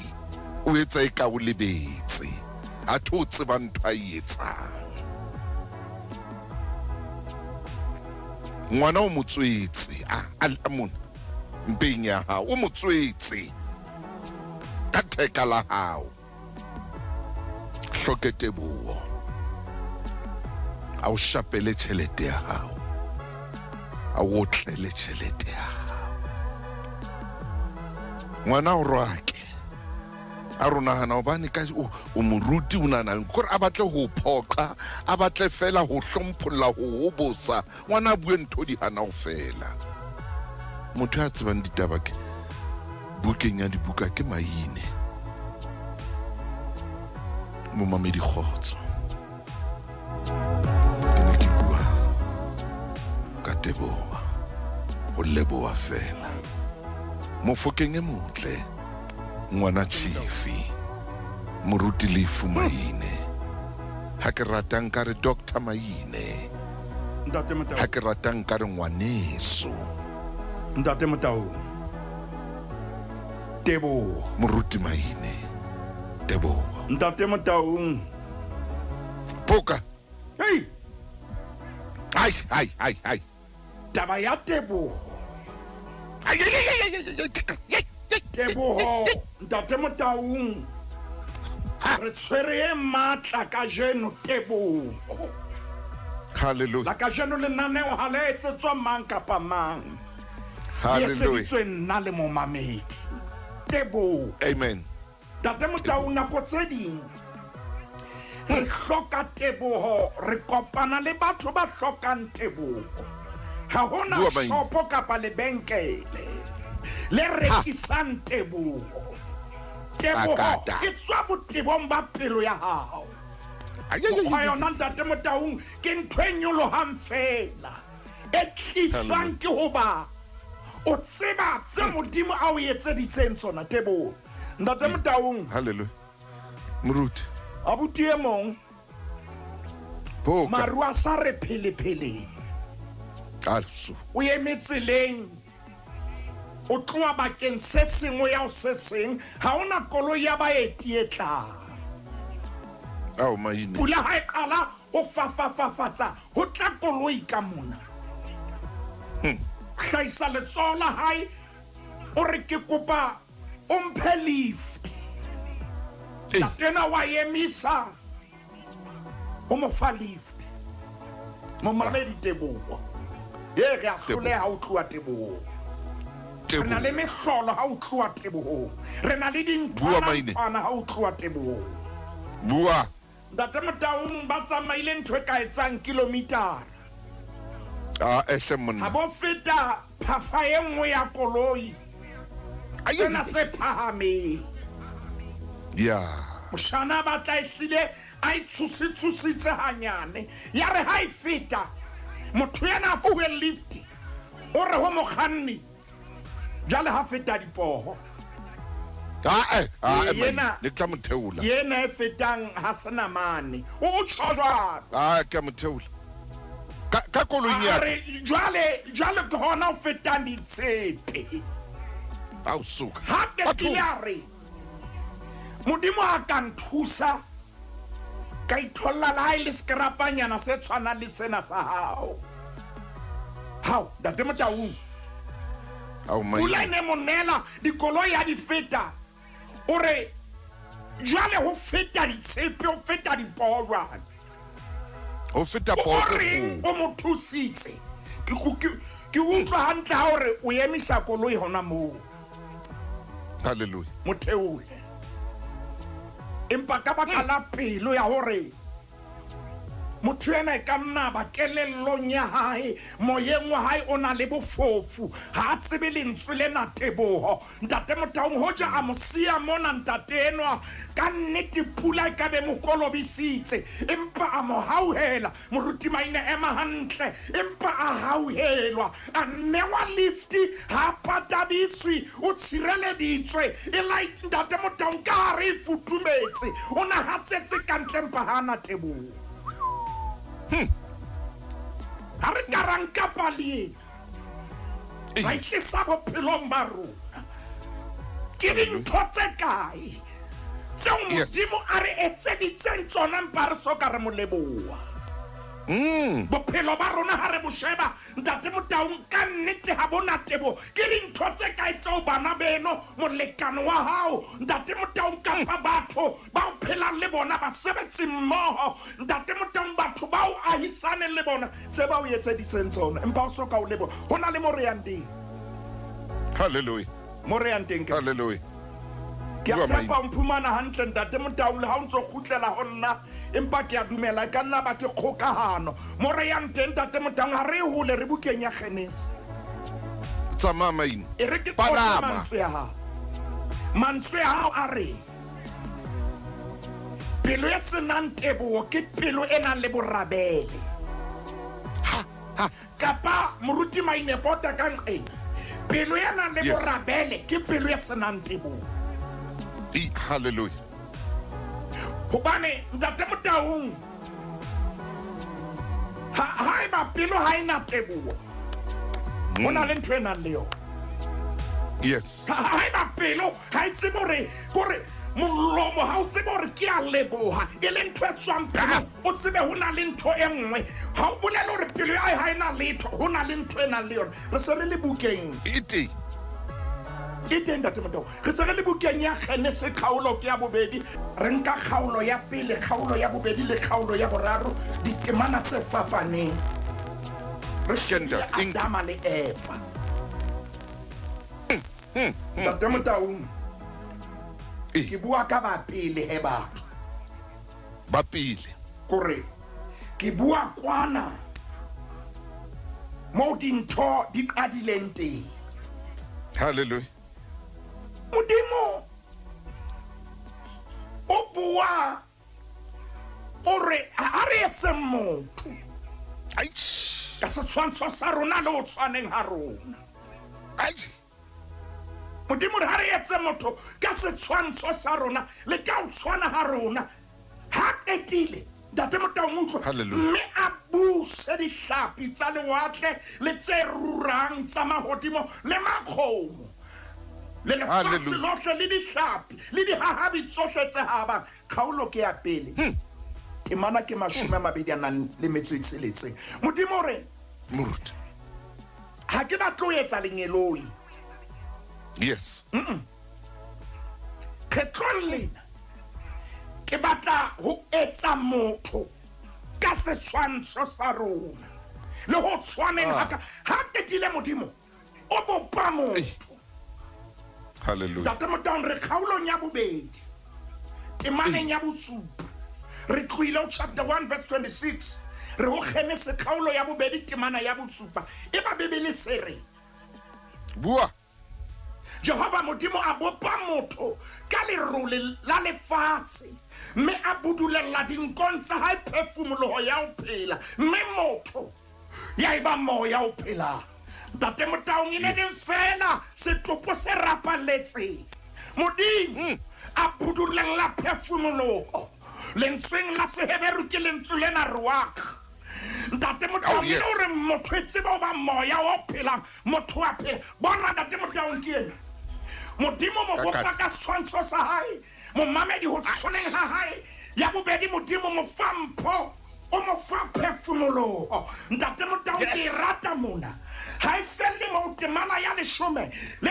o etsa e ka o lebetse. Athe o tseba ntho a e etsang. Ngwana o mo tswetse a a mona mpeng ya hao o mo tswetse ka theka la hao. Hloke teboho. A o shapele tjhelete ya hao. A o otlele tjhelete ya hao. Ngwana o rwake. A re o nahana hobane ka o, o moruti o nahana kore a batle ho phoqa, a batle fela ho hlompholla, ho hobosa. Ngwana a bue ntho di hana ho fela. Motho ya tsebang ditaba ke bukeng ya dibuka ke Maine. Momamedi kgotso. Ke ne ke bua ka teboha, ho leboha fela. Mofokeng e motle, ngwana Chifi, Moruti Lefu Maine. Ha ke rata nka re Doctor Maine. Ntate Motau. Ha ke rata nka re ngwaneso. Ntate Motau. Teboho. Moruti Maine. Teboho. Ntate Motaung. Poka. Hey. Ai, ai, ai, ai. Taba ya teboho. Ai, ai, ai, ai, ai, ai, ai, ai. Teboho, Ntate Motaung. Re tshwere e matla kajeno teboho. Hallelujah. La kajeno lenaneo ha le etsetswa mang kapa mang. Le Hallelujah. etseditswe nna le momamedi. Teboho. Amen. Ntate Motau, nako tse ding re hloka teboho, re kopana le batho ba hlokang teboho. Ha hona Bua Maine. shopo kapa lebenkele le rekisang teboho. Teboho Bakata. e tswa botebong ba pelo ya hao. Ai, ai, ai, Mokgwa ai. yona Ntate Motaung ke ntho e nyolohang fela, e tliswang ke hoba o tseba tse Modimo a o etseditseng tsona. Teboho. Ntate Motaung. Hallelujah. Moruti. Abuti e mong. Boka. Maru a sa re phele-pheleng. Also. O eme tseleng. O tloha bakeng se seng o ya ho se seng. Ha hona koloi ya baeti e tlang. Ao, Maine. Pula ha e qala ho fafafafatsa, ho tla koloi ka mona. Hlahisa letsoho la hae, o re ke kopa o mphe lift. Ei. Tatena wa emisa, o mo fa lift. Momamedi teboho. Ye re a hloleha ho tloha tebohong. Re na le mehlolo ha o tloha tebohong. Re na le Bua, Maine. dinthwana ha o tloha tebohong. Bua. Ntate Motaung ba tsamaile ntho e ka etsang kilometara. Ah, ehle monna. Ha bo feta phafa e nngwe ya koloi. Ai, Tsena tse phahameng. Ya. Moshana ba tla ehlile a itshositshositse hanyane. Ya re ha e feta, motho yena a fuwe lift. O re ho mokganni, jwale ha feta dipoho. Ah, ah, Yena- ne ke tla mo theola. Yena e fetang ha sena mane. O o tjho jwalo. Ah, ke a mo theola. Ka, ka koloing ya A re, jwale, jwale ke hona ho fetang ditshepe. Ao, suka. Ha qetile a re, Modimo a ka nthusa ka itholla le ha e le skrapanyana se tshwanang le sena sa hao. Hao, Ntate Motaung. Ao, Maine. Pula e ne mo nela, dikoloi ha di feta. O re, jwale ho feta ditshepe, ho feta dipoho jwale. Ho feta O poho tse reng kgolo. o mo thusitse? Ke ke utlwa hantle ha o re o emisa koloi hona moo. Hallelujah. Motheole. Empa ka baka la pelo ya hore Motho ena e ka nna ba kelellong ya hae, moyeng wa hae o na le bofofu, ha a tsebe lentswe lena teboho. Ntate Motaung, hoja a mo siya mona ntate enwa, ka nnete pula e ka be mo kolobisitse, empa a mo hauhela. Moruti Maine, ema hantle, empa a hauhelwa, a newa lift, ha a patadiswe, o tshireleditswe. E like ntate Motaung ka hare e futhumetse, o na hatsetse kantle empa ha a na teboho. Ha re ka ra nka pale ena, ra e tlisa bophelong ba rona, ke dintho tse kae tseo Modimo a re etseditseng tsona empa re so ka re mo leboha? Bophelo ba rona ha re bo sheba, ntate Motaung, ka nnete ha bo na teboho. Ke dintho tse kae tseo bana beno, molekane wa hao, ntate Motaung, kapa batho ba o phelang le bona, basebetsi mmoho, ntate Motaung, batho ba o ahisaneng le bona, tse ba o etseditseng tsona empa o so ka o leboha? Ho na le mo re yang teng. Hallelujah. Mo re yang teng ke Hallelujah. Ke a Bua, tshepa Maine. o mphumana hantle, ntate Motaung, le ha o ntso kgutlela ho nna, empa ke a dumela e ka nna ba ke kgokahano. Mo re yang teng, ntate Motaung, ha re hole, re bukeng ya Genese. Tsamaya, Maine. E re ke qoqe Palama. mantswe a hao. Mantswe a hao a re pelo e senang teboho ke pelo e nang le borabele. Kapa moruti Maine pota ka nqena, pelo e nang le borabele ke pelo e senang teboho. Hallelujah. Hobane ntate Motaung, ha eba pelo ha e na teboho, ho na le ntho e nang le yona. Ha eba pelo ha e tsebe hore, kore molomo ha o tsebe hore ke a leboha, e le ntho e tswang pelong, o tsebe ho na le ntho e nngwe. Ha o bolele hore pelo ya hae ha e na letho, ho na le ntho e nang le yona. Re se re le bukeng. E teng. E teng, ntate Motaung. Re se re le bukeng ya Genese, kgaolo ke ya bobedi. Re nka kgaolo ya pele, kgaolo ya bobedi le kgaolo ya boraro, ditemana tse fapaneng. Re shebile Ntate, eng- Adama le Eva. Ntate Motaung, ke bua ka ba pele he batho. Ba pele. Kore ke bua kwana moo dintho di qadileng teng. Hallelujah. Modimo o bua o re ha re etse motho Aish. ka setshwantsho sa rona le ho tshwaneng ha rona. Aish. Modimo re ha re etse motho ka setshwantsho sa rona le ka ho tshwana ha rona. Ha qetile, ntate Motaung, utlwa, Hallelujah. mme a buse dihlapi tsa lewatle le tse rurang tsa mahodimo le makgomo le lefatshe Hallelujah. lohle le dihlapi le dihahabi tsohle tse habang. Kgaolo ke ya pele, temana ke 26. Modimo o re, Moruti. ha ke batle ho etsa lengeloi. Kgetlong lena ke batla ho etsa motho ka setshwantsho sa rona le ho tshwaneng ha ka. Ha qetile Modimo o bopa motho. Hallelujah. Ntate Motaung, re kgaolong ya bobedi temaneng ya bosupa. Re tlohile ho chapter 1 verse 26, re ho Genese kgaolo ya bobedi temana ya bosupa. E ba Bibele se re Bua. Jehova Modimo a bopa motho ka lerole la lefatshe, mme a budulella dinkong tsa hae phefumoloho ya ho phela, mme motho ya eba moya o phelang. Ntate Motaung, e ne le fela setopo se rapaletseng. Modimo a budulella phefumoloho. Lentsweng la Seheberu ke lentswe lena ruach. Ntate Motaung, e le hore motho e tsebe ho ba moya o phelang, motho wa phela. Bona ntate Motaung ke ena. Modimo mo bopa ka setshwantsho sa hae, momamedi ho tshwaneng ha hae. Ya bobedi, Modimo mo fa mpho, o mo fa phefumoloho. Ntate Motaung, ke e rata mona. Ha e felle moo, temana ya 15 le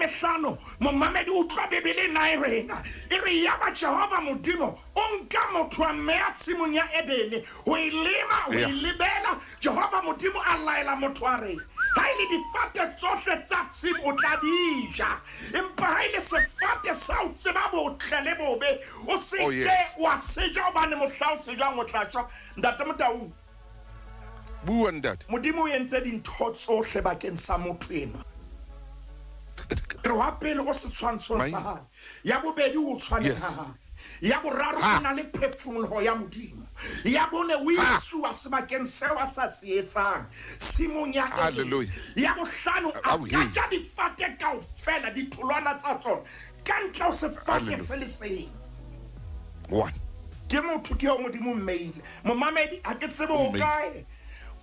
5, momamedi utlwa Bibele na e reng. E re yaba Jehova Modimo o nka motho a mmeya tshimong ya Edene ho e lema, ho e lebela. Jehova Modimo a laela motho a re, Ha e le difate tsohle tsa tshimo o tla di ja, empa ha e le sefate sa ho tseba botle le bobe o se Oh, ke yes. wa se ja, hobane mohla o se jang o tla shwa. Ntate Motaung, Bua ntate. Modimo o entse dintho tsohle bakeng sa motho enwa. Re wa pele o setshwantshong sa Maine. hae, ya bobedi o tshwane Yes. ha hae, ya boraro Ha. o na le phefumoloho ya Modimo, ya bone o Ha. isuwa sebakeng seo a sa se etsang tshimong ya Edene. Hallelujah. Ya bohlano a Au, ka hey. ja difate kaofela, ditholwana tsa tsona ka ntle ho sefate Hallelujah. se le seng. One. Ke motho ke eo Modimo mmeile. Momamedi, ha ke tsebe o Mmeile. kae,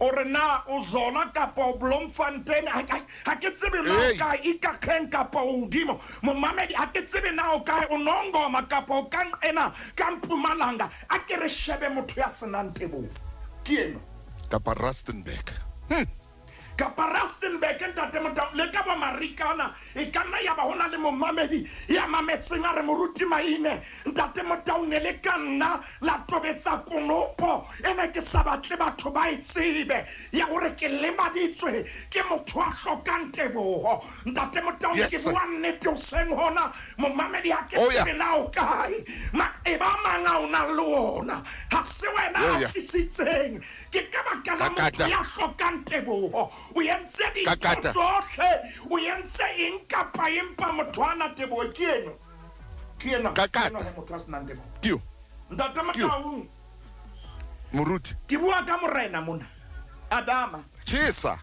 o re na o Zola kapa o Bloemfontein, ha ke tsebe na o Hey. kae Ikageng kapa o hodimo. Momamedi, ha ke tsebe na o kae, o Nongoma kapa o ka nqena ka Mpumalanga. A ke re shebe motho ya senang teboho. Ke enwa. Kapa Rustenburg. Kapa Rustenburg, ntate Motau, le ka bo Marikana, e ka nna ya ba hona le momamedi ya mametseng a re moruti Maine, ntate Motau ne le ka nna la tobetsa konopo ene ke sa batle batho ba e tsebe ya hore ke lemaditswe ke motho a hlokang teboho. Ntate Motau, Yes, ke sir. bua nnete hoseng hona, momamedi ha ke Oh, yeah. tsebe na o kae, maqeba a mang a o nang le ona ha se wena Oh, a yeah. tlisitseng, ke ka baka la motho Kakata. ya hlokang teboho. O entse dintho Kakata. tsohle, o entse eng kapa eng, pa motho a na teboho. Ke eno, ke ena, ke Kakata. enwa he motho a senang teboho. Ke yo. Ntate Ke yo. Motaung, Moruti. ke bua ka morena mona, Adama. Tjhesa.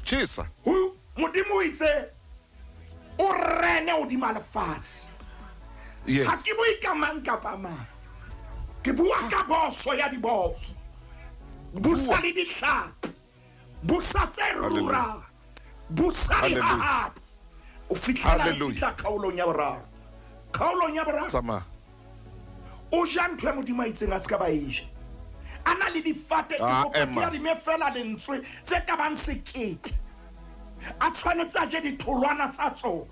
Tjhesa. Ho Modimo o itse o rene hodima lefatshe. Yes. Ha ke bue ka mang kapa mang, ke bua ka boso ya diboso. Busa Bua. le dihlapi, busa tse Hallelujah. rurang, busa Hallelujah. dihahabi. O fihlela re Hallelujah. fihla kgaolong ya boraro. Kgaolong ya boraro Tsamaya. o ja ntho ya Modimo a itseng a se ka ba e ja. A na le difate, ke Ah, kopa ke Emma. adime fela lentswe tse ka bang sekete. A tshwanetse a je ditholwana tsa tsona.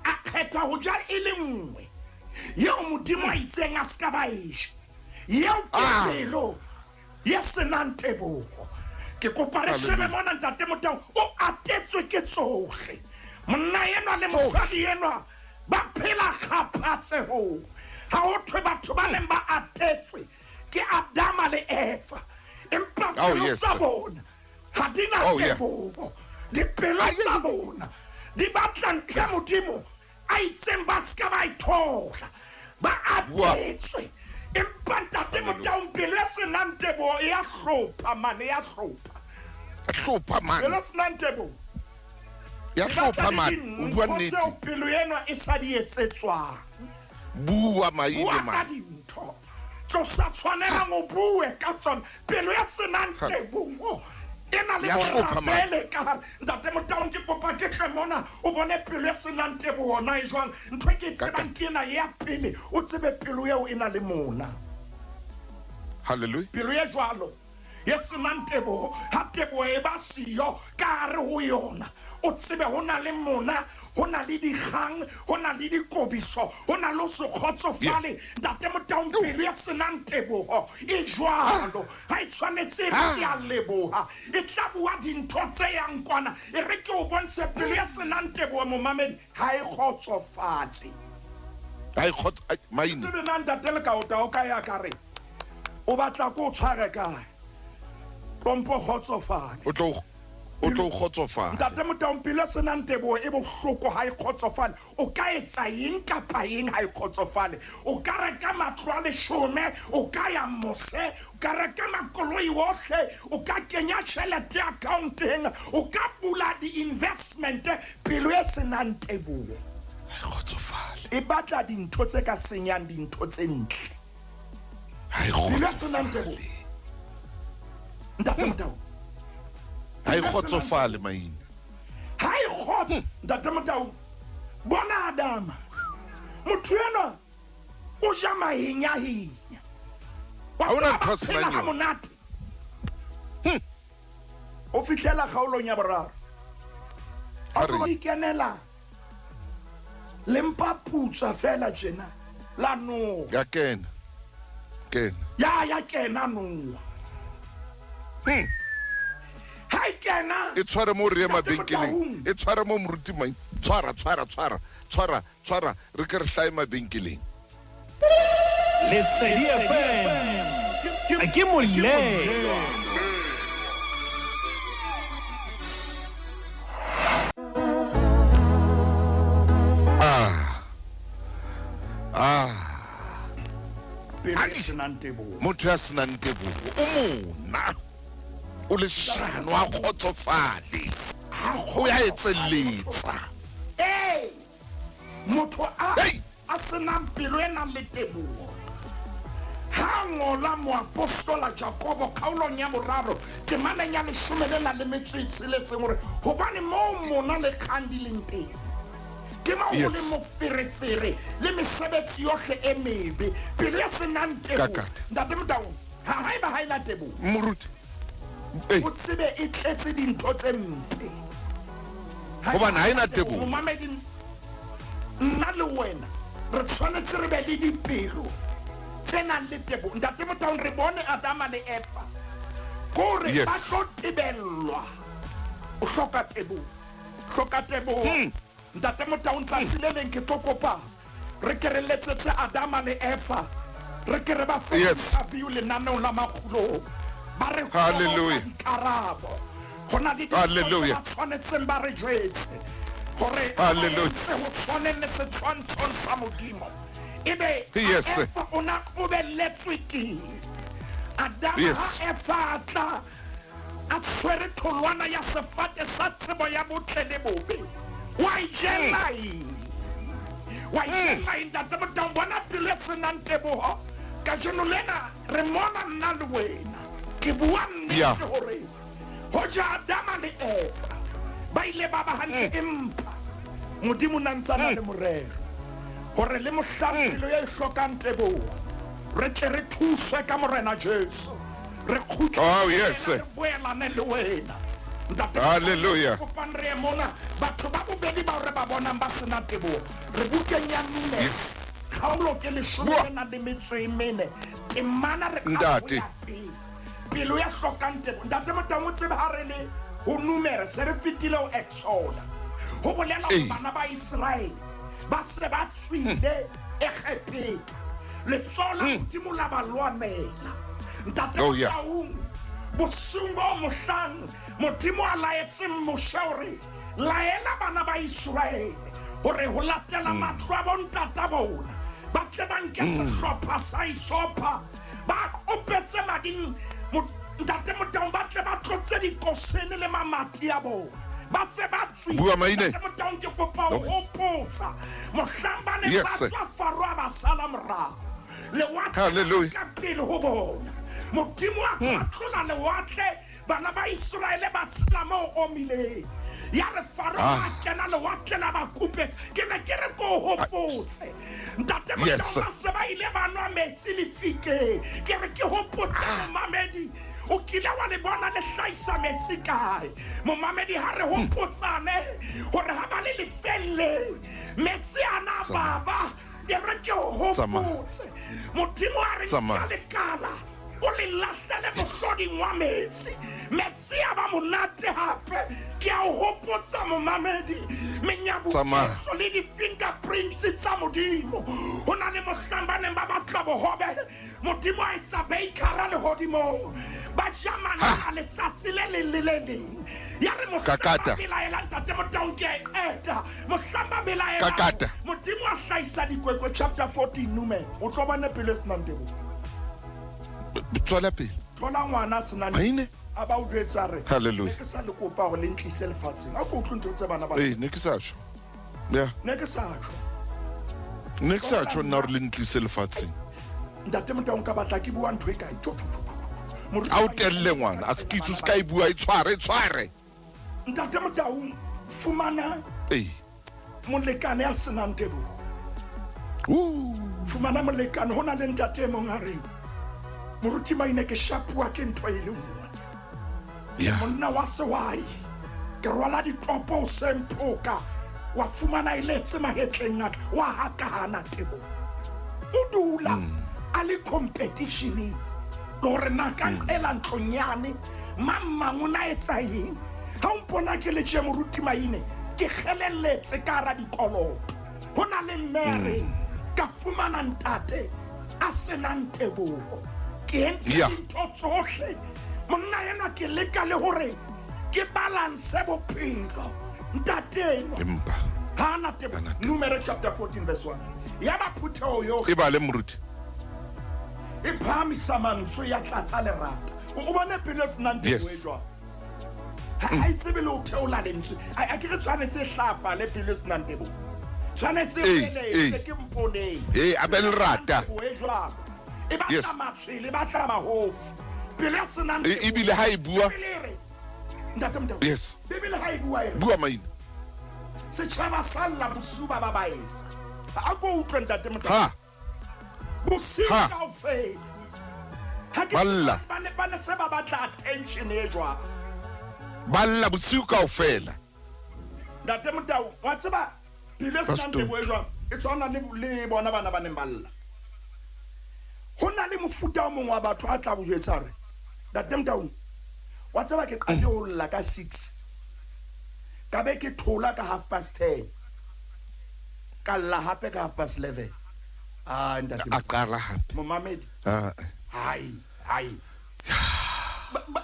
A kgetha ho ja e le nngwe eo Modimo a itseng a se ka ba e ja. Eo ke Ah. pelo ye senang teboho. Ke kopa re shebe Hallelujah. mona ntate Motau, o atetswe ke tsohle. Monna enwa le mosadi enwa ba phela kgaphatsehong. Ha ho thwe batho ba neng ba atetswe ke Adama le Eva, empa Oh, pelo yes, tsa sir. bona ha di na Oh, yeah. teboho. Dipelo tsa bona di batla ntho ya Modimo a itseng ba se ka ba e thola. Ba Bua. atetswe, empa ntate Motaung, pelo e senang teboho e ya hlopha mane, e ya hlopha. Hlopha man. Pelo e senang teboho Ya e batla hlopha le man. O bua dintho nnete. tseo pelo enwa e sa di etsetswang. Bua Maine Bua ka man. dintho tse o sa tshwanelang o bue ka tsona. Pelo ya senang Ha. teboho e na le Ya hlopha, man. borapele ka hare. Ntate Motaung, ke kopa ke tle mona o bone pelo e senang teboho na e jwang. Ntho e ke e tsebang ke ena ya pele, o tsebe pelo eo e na le mona. Hallelujah. Pelo e jwalo e senang teboho, ha teboho e ba siyo ka hare ho yona, o tsebe ho na le mona, ho na le dikgang, ho na le dikobiso, ho na le ho se kgotsofale. Ntate Motaung, pelo e senang teboho e jwalo. Ha e tshwanetse e re ke a leboha, e tla bua dintho tse yang kwana. E re ke o bontshe pelo e senang teboho, momamedi, ha e kgotsofale. Ai khot ai, Maine. Tsebe na ntate le ka ota o ka ya ka re o batla ko o tshware kae, tlompo kgotsofale. O tlo kgotsofala. Ntate Motaung, pelo e senang teboho e bohloko, ha e kgotsofale. O ka etsa eng kapa eng, ha e kgotsofale. O ka reka matlo a leshome, o ka ya mose, o ka reka makoloi ohle, o ka kenya tjhelete account-eng, o ka bula di-investment. Pelo e senang teboho Ha e kgotsofale. e batla dintho tse ka senyang dintho tse ntle. Ha e Pelo e senang teboho, kgotsofale. Ntate Motau, Ha e kgotsofale Maine. ha e kgotse. Ntate Motau, bona Adama, motho enwa o ja mahinyahinya, wa Ha hona tseba ntho ba a phela senang ha yona. monate. O fihlela kgaolong ya boraro, Ha a re- tlo ikenela le mpa putswa fela tjena la noa. Ya kena. Kena. Ya kena noa. Ha e kena E tshware mo re ye Ntate mabenkeleng. Motaung. E tshware mo moruti Maine. Tshwara, tshwara, tshwara, tshwara, tshwara. Re ke re hlahe mabenkeleng. Lesedi FM ke molelwa. Ah, Pelo e senang teboho. Motho ya senang teboho o mona, o leshano, ha kgotsofale, o ya etselletsa. Ee, motho a Hey! a senang pelo e nang le teboho. Ha ngola moapostola Jakobo kgaolong ya boraro temaneng ya leshome le nang le metso e tsheletseng hore hobane moo mona le kgang di leng teng, ke moo ho Yes. leng moferefere le mesebetsi yohle e mebe. Pelo e senang teboho. Kakata. Ntate Motaung, ha haeba ha ena teboho, Moruti. Ei. o tsebe e tletse dintho tse mpe. Hobane ha ena teboho. Momamedi, nna le wena re tshwanetse re be le dipelo tse nang le teboho. Ntate Motaung, re bone Adama le Eva kore Yes. ba tlo tebellwa. O hloka teboho, hloka teboho. Ntate Motaung, tsatsi le leng ke tlo kopa re ke re letsetse Adama le Eva, re ke re ba fe Yes. interview lenaneong la Makgulong, ba re Hallelujah. dikarabo. Ho na le dintho tse Hallelujah. ba tshwanetseng ba re jwetse hore Hallelujah. ba etse ho tshwaneng le setshwantshong sa Modimo. Ebe Yes. Eva o na qobelletswe keng? Adama Yes. ha Eva a tla a tshwere tholwana ya sefate sa tsebo ya botle le bobe, wa e jela eng? Wa e jela eng, Ntate Motaung? Bona pelo e senang teboho. Kajeno lena re mona nna le wena. Ke bua nnete Yeah. hore hoja Adama le Eva ba ile ba ba hantle, empa Modimo o na ntse a na le morero hore le mohlang pelo e hlokang teboho re tle re thuswe ka Morena Jesu, re kgutle Oh, yes. re boelane le wena. Ntate, Hallelujah. kopang re ye mona batho ba bobedi bao re ba bonang ba sena teboho. Re bukeng ya Numeri, kgaolo ke leshome Bua. le nang le metso e mene, temana re qala ho Ntate. ya pele. Pelo ya hlokang teboho. Ntate Motaung, o tsebe ha re le ho Numeri se re fetile ho Exoda, ho bolela hore Ee. bana ba Israele ba se ba tswile Egepeta, letsoho la Modimo la ba lwanela. Ntate Oh, yeah. Motaung, bosiung bo mohlang Modimo a laetseng Moshe hore laela bana ba Israele hore ho latela matlo a bontata bona ba tle ba nke sehlopha sa isopha ba opetse mading. Ntate Motaung, ba tle ba tlotse dikosene le mamati a bona ba se ba tswile. Bua, Maine. Ntate Motaung, ke kopa ho hopotsa mohlang ba ne Yes, ba sir. tswa Faro a ba sala morao, lewatle Hallelujah. ka pele ho bona, Modimo a phatlola lewatle, bana ba Israele ba tshela moo omileng. Ya re Faro Ah. a kena lewatle la ba kupetsa. Ke ne ke re ko hopotse, Ntate Yes, Motaung, sir. ba se ba ile ba nwa metsi lefikeng. Ke re ke hopotse momamedi, o kile wa le bona le hlahisa metsi kae? Momamedi, ha re hopotsane hore ha ba le lefelleng metsi ana baba. E re ke Tsamaya. hopotse, Modimo a re Tsamaya. nka lekala o le lahlele mohloding wa metsi, metsi a ba monate hape. Ke a o hopotsa momamedi, Tsamaya. menyabuketso le di-fingerprints tsa Modimo. Ho na le mohlang ba neng ba batla bohobe, Modimo a etsa bakera lehodimong, ba ja manna letsatsi le leng le le leng. Ya re mohlang ba Kakata. belaelang, Ntate Motaung, ke a e qeta, mohlang ba belaelang, Kakata. Modimo a hlahisa dikwekwe. Chapter 14 Numeri, o tlo bone pelo e senang teboho. Tswela pele. Thola ngwana a senang Maine. a ba o jwetsa a re, Hallelujah. ne ke sa le kopa hore le ntlise lefatsheng. A ko utlwe ntho tse bana ba Ee, ne ke sa tjho. Ya, ne ke sa tjho. ne ke sa tjho nna hore le ntlise lefatsheng. Ntate Motaung, ka batla ke bua ntho e kae? Tjo, tjo, tjo, tjo, tjo. Moruti A o wa telle ngwana, a se ke itse o se ka e bua, e tshware, e tshware. Ntate Motaung, fumana Ee. molekane ya senang teboho. Woo. Fumana molekane. Ho na le ntate e mong a reng, moruti Maine, ke shapuwa ke ntho e le nngwe. Ya. Monna wa sehwai, ke rwala ditopo hoseng phoka, wa fumana e letse mahetleng a ka, wa hakana teboho. O dula a le competitioneng le hore na ka nqela ntlong yane, Mang mang o na etsa eng? Ha o mpona ke le tje moruti Maine, ke kgelelletse ka hara dikoloto. Ho na le mme ya reng, Ka fumana ntate a se nang teboho. Ke entse dintho tsohle. Monna enwa ke leka le hore ke balance bophelo. Ntate enwa Empa ha a na teboho. Ha a na teboho. Numere chapter 14 verse 1. Yaba phutheho yohle E bale moruti. E phahamisa mantswe ya tlatsa lerata. O bone pelo e senang teboho e jwang? Ha e tsebe le ho theola lentswe. A ke re tshwanetse e hlahafale pelo e senang teboho. Tshwanetse e feletse ke mponeng. Ee, a be lerata. Teboho e jwalo. E batla matshwele, e batla mahofi. Pelo e senang teboho. Ebile ha e bua. Bibele e re, Ntate Motho. Yes. Bibele ha e bua e re. Bua maina. Setjhaba sa lla bosiu ba ba ba esa. A ko utlwe Ntate Motho. Ha. Bosiu Ha. kaofela. Ha ke Ba lla. ba ne ba ne se ba batla attention e jwang. Ba lla bosiu kaofela. Ntate Motau, wa tseba pelo e senang Pastor. teboho e jwang? E tshwana le le bona bana ba neng ba lla. Ho na le mofuta o mongwe wa batho a tla o jwetsa hore Ntate Motau, wa tseba ke qadile ho lla ka 6. Ka be ke thola ka 10:30. Ka lla hape ka 11:30. Ah, ntate. A qala hape. Momamedi. Ah. Hai, hai.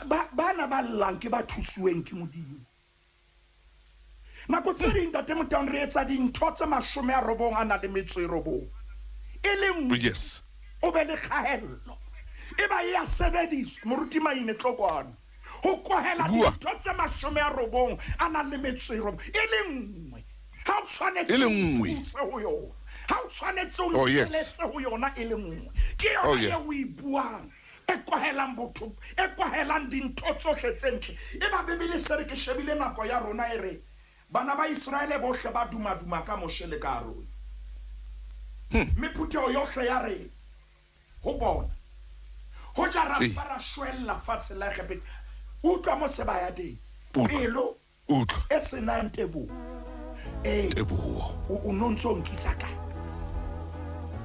Ba bana ba llang ke ba thusuweng ke Modimo. Nako tse ding ntate Motaung re etsa dintho tse 98. E le nngwe. Yes. O be le kgaello. E ba e a sebediswa moruti Maine Tlokwana. Ho kwahela dintho tse 98 e le nngwe. Ha o tshwanetse E le nngwe. o thuse ho yona. Ha o tshwanetse o Oh, yes. nkeletse ho yona e le nngwe. Ke yona Oh, yeah. e o e buang, e kwahelang botho, e kwahelang dintho tsohle tse ntle. E ba Bibele se re ke shebile nako ya rona e re bana ba Iseraele bohle ba dumaduma ka Moshe le ka Arone. Mme phutheho yohle ya re ho bona, hoja ra mpa ra shwella fatshe la Egepeta. Utlwa mo se ba ya teng. Pelo Utlwa. e senang teboho. Ee. Teboho. O no ntso o nkisa kae?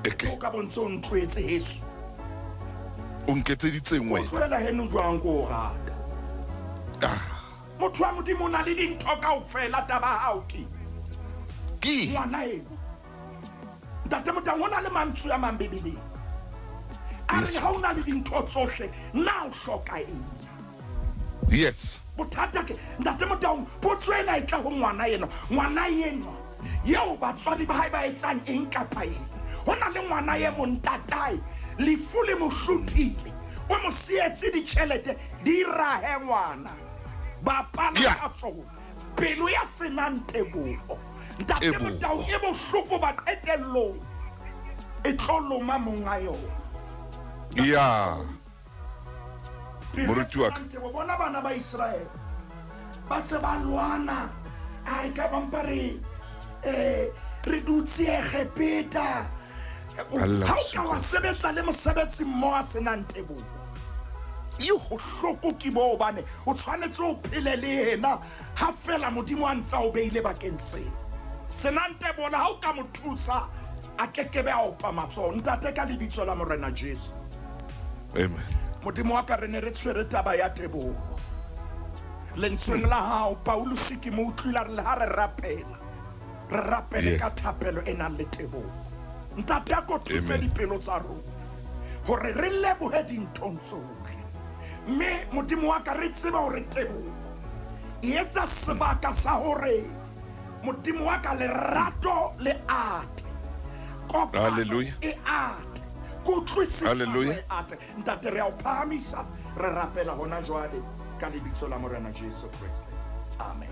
Eke. O ka bo ntso o ntloetse heso. O nketseditseng wena? O tlohela heno jwang ko o rata? Ah. Motho wa Modimo o na le dintho kaofela, taba ya hao ke. Ke. Ngwana eno. Ntate Motang, ho na le mantswe a mang Bibeleng. A re ha o na le dintho tsohle, na o hloka eng? Yes. Bothata ke Ntate Motaung, potso ena e tla ho ngwana enwa. Ngwana enwa eo batswadi ba hae ba etsang eng kapa eng. Ho na le ngwana e mong ntatae, lefu le mo hlothile. O mo sietse ditjhelete di rahe ngwana. Bapala ka tsona. Pelo ya senang teboho. Ntate Motaung e bohloko ba qetellong. E tlo loma monga yona. Yeah. Moruti wa ka. Bona bana ba Israel ba se ba lwana. Ai ka ba mpa re re dutse Egepeta. Ha o ka wa sebetsa le mosebetsi mmoho a senang teboho. Bohloko ke bo hobane o tshwanetse o phele le yena ha fela Modimo a ntse a o beile bakeng seo. Senang teboho le ha o ka mo thusa a kekebe a opa matsoho. Ntate ka lebitso la Morena Jesu. Amen. Modimo wa ka re ne re tshwere taba ya teboho. Lentsweng la hao Paulus ke mo utlwile a re le ha re rapela, re rapele ka thapelo e nang le teboho. Ntate a ko thuse dipelo tsa rona hore re lebohe dinthong tsohle. Mme Modimo wa ka re tsebe hore teboho e etsa sebaka sa hore Modimo wa ka lerato le ate. Kopano e ate. Kutlwisisano e ate. Ntate re a o phahamisa, re rapela hona jwale ka lebitso la Morena Jesu Kreste. Amen.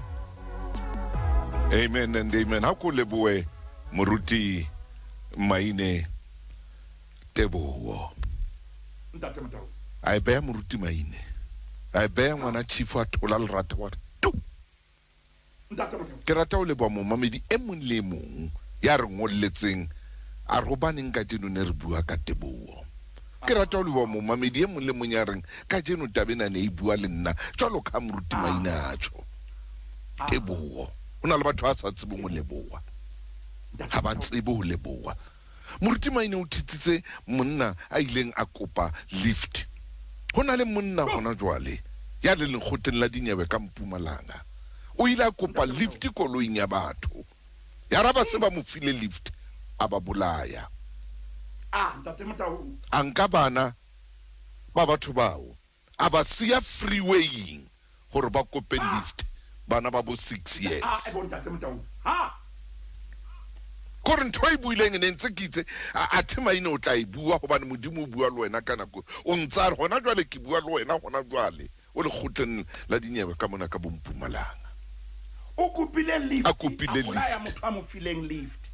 Amen and amen. Ha ko leboe moruti Maine Teboho. Ntate Motau. A e beha moruti Maine. A e beha ngwana chief a thola lerata wa tu. Ntate Motau. Ke rata ho leboha momamedi e mong le e mong ya re ngolletseng a re hobaneng kajeno ne re bua ka teboho. Ke rata ho leboha momamedi e mong le mong ya reng kajeno taba ena ne e bua le nna jwalo ka moruti Maine a tjho. Teboho. Ho na le batho ba sa tsebeng ho leboha. Ha ba tsebe ho leboha. Moruti Maine o thitsitse monna a ileng a kopa lift. Ho na le monna hona jwale Ya leng lekgotleng la dinyewe ka Mpumalanga. O ile a kopa lift koloing ya batho. Yara ba se ba mo file lift, a ba bolaya. Ah, Ntate Motaung. A nka bana ba batho bao, a ba siya freewaying gore ba kope lift, bana ba bo 6 years. Ah, e bo Ntate Motaung. Ha! Kore ntho e buileng ne ntse ke itse athe Maine o tla e bua, hobane Modimo o bua le wena ka nako o ntsa re hona jwale ke bua le wena hona jwale o lekgotleng la dinyewe ka mona ka boMpumalanga. O kopile lift, A kopile a bolaya lift. motho a mo fileng lift.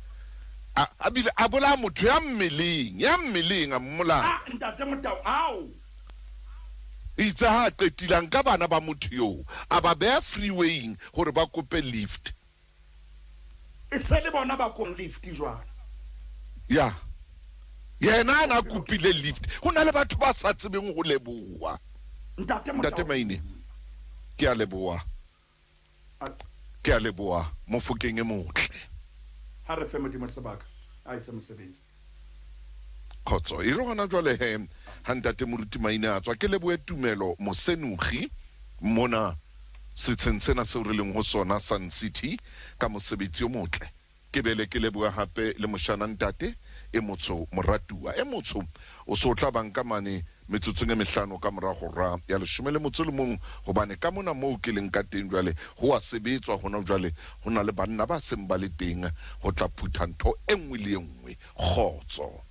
A bile a bolaya motho ya mmeleng, ya mmeleng a mmolaya. Ah, Ntate Motau, ao. Itse ha a qetile a nka bana ba motho eo a ba beha freewaying hore ba kope lift. E se le bona ba kong lift jwale. Ya. Yena a na kopile lift. Ho na le batho ba sa tsebeng ho leboha. Ntate Ntate Motau. Maine, ke a leboha. Ke a leboha Mofokeng e motle. Ha re fe Modimo sebaka a etse mosebetsi. Khotso. E re hona jwale he ha Ntate Moruti Maine a tswa, ke lebohe Tumelo Mosenogi mona setsheng sena seo re leng ho sona Sun City ka mosebetsi o motle. Ke bele ke lebohe hape le moshana ntate e motsho moratuwa e motsho o se o tla ba nka mane metsotsong e mehlano ka mora hora ya leshome le motso le mong, hobane ka mona moo ke leng ka teng jwale ho a sebetswa hona jwale, ho na le banna ba seng ba le teng ho tla phutha ntho e nngwe le e nngwe. Kgotso.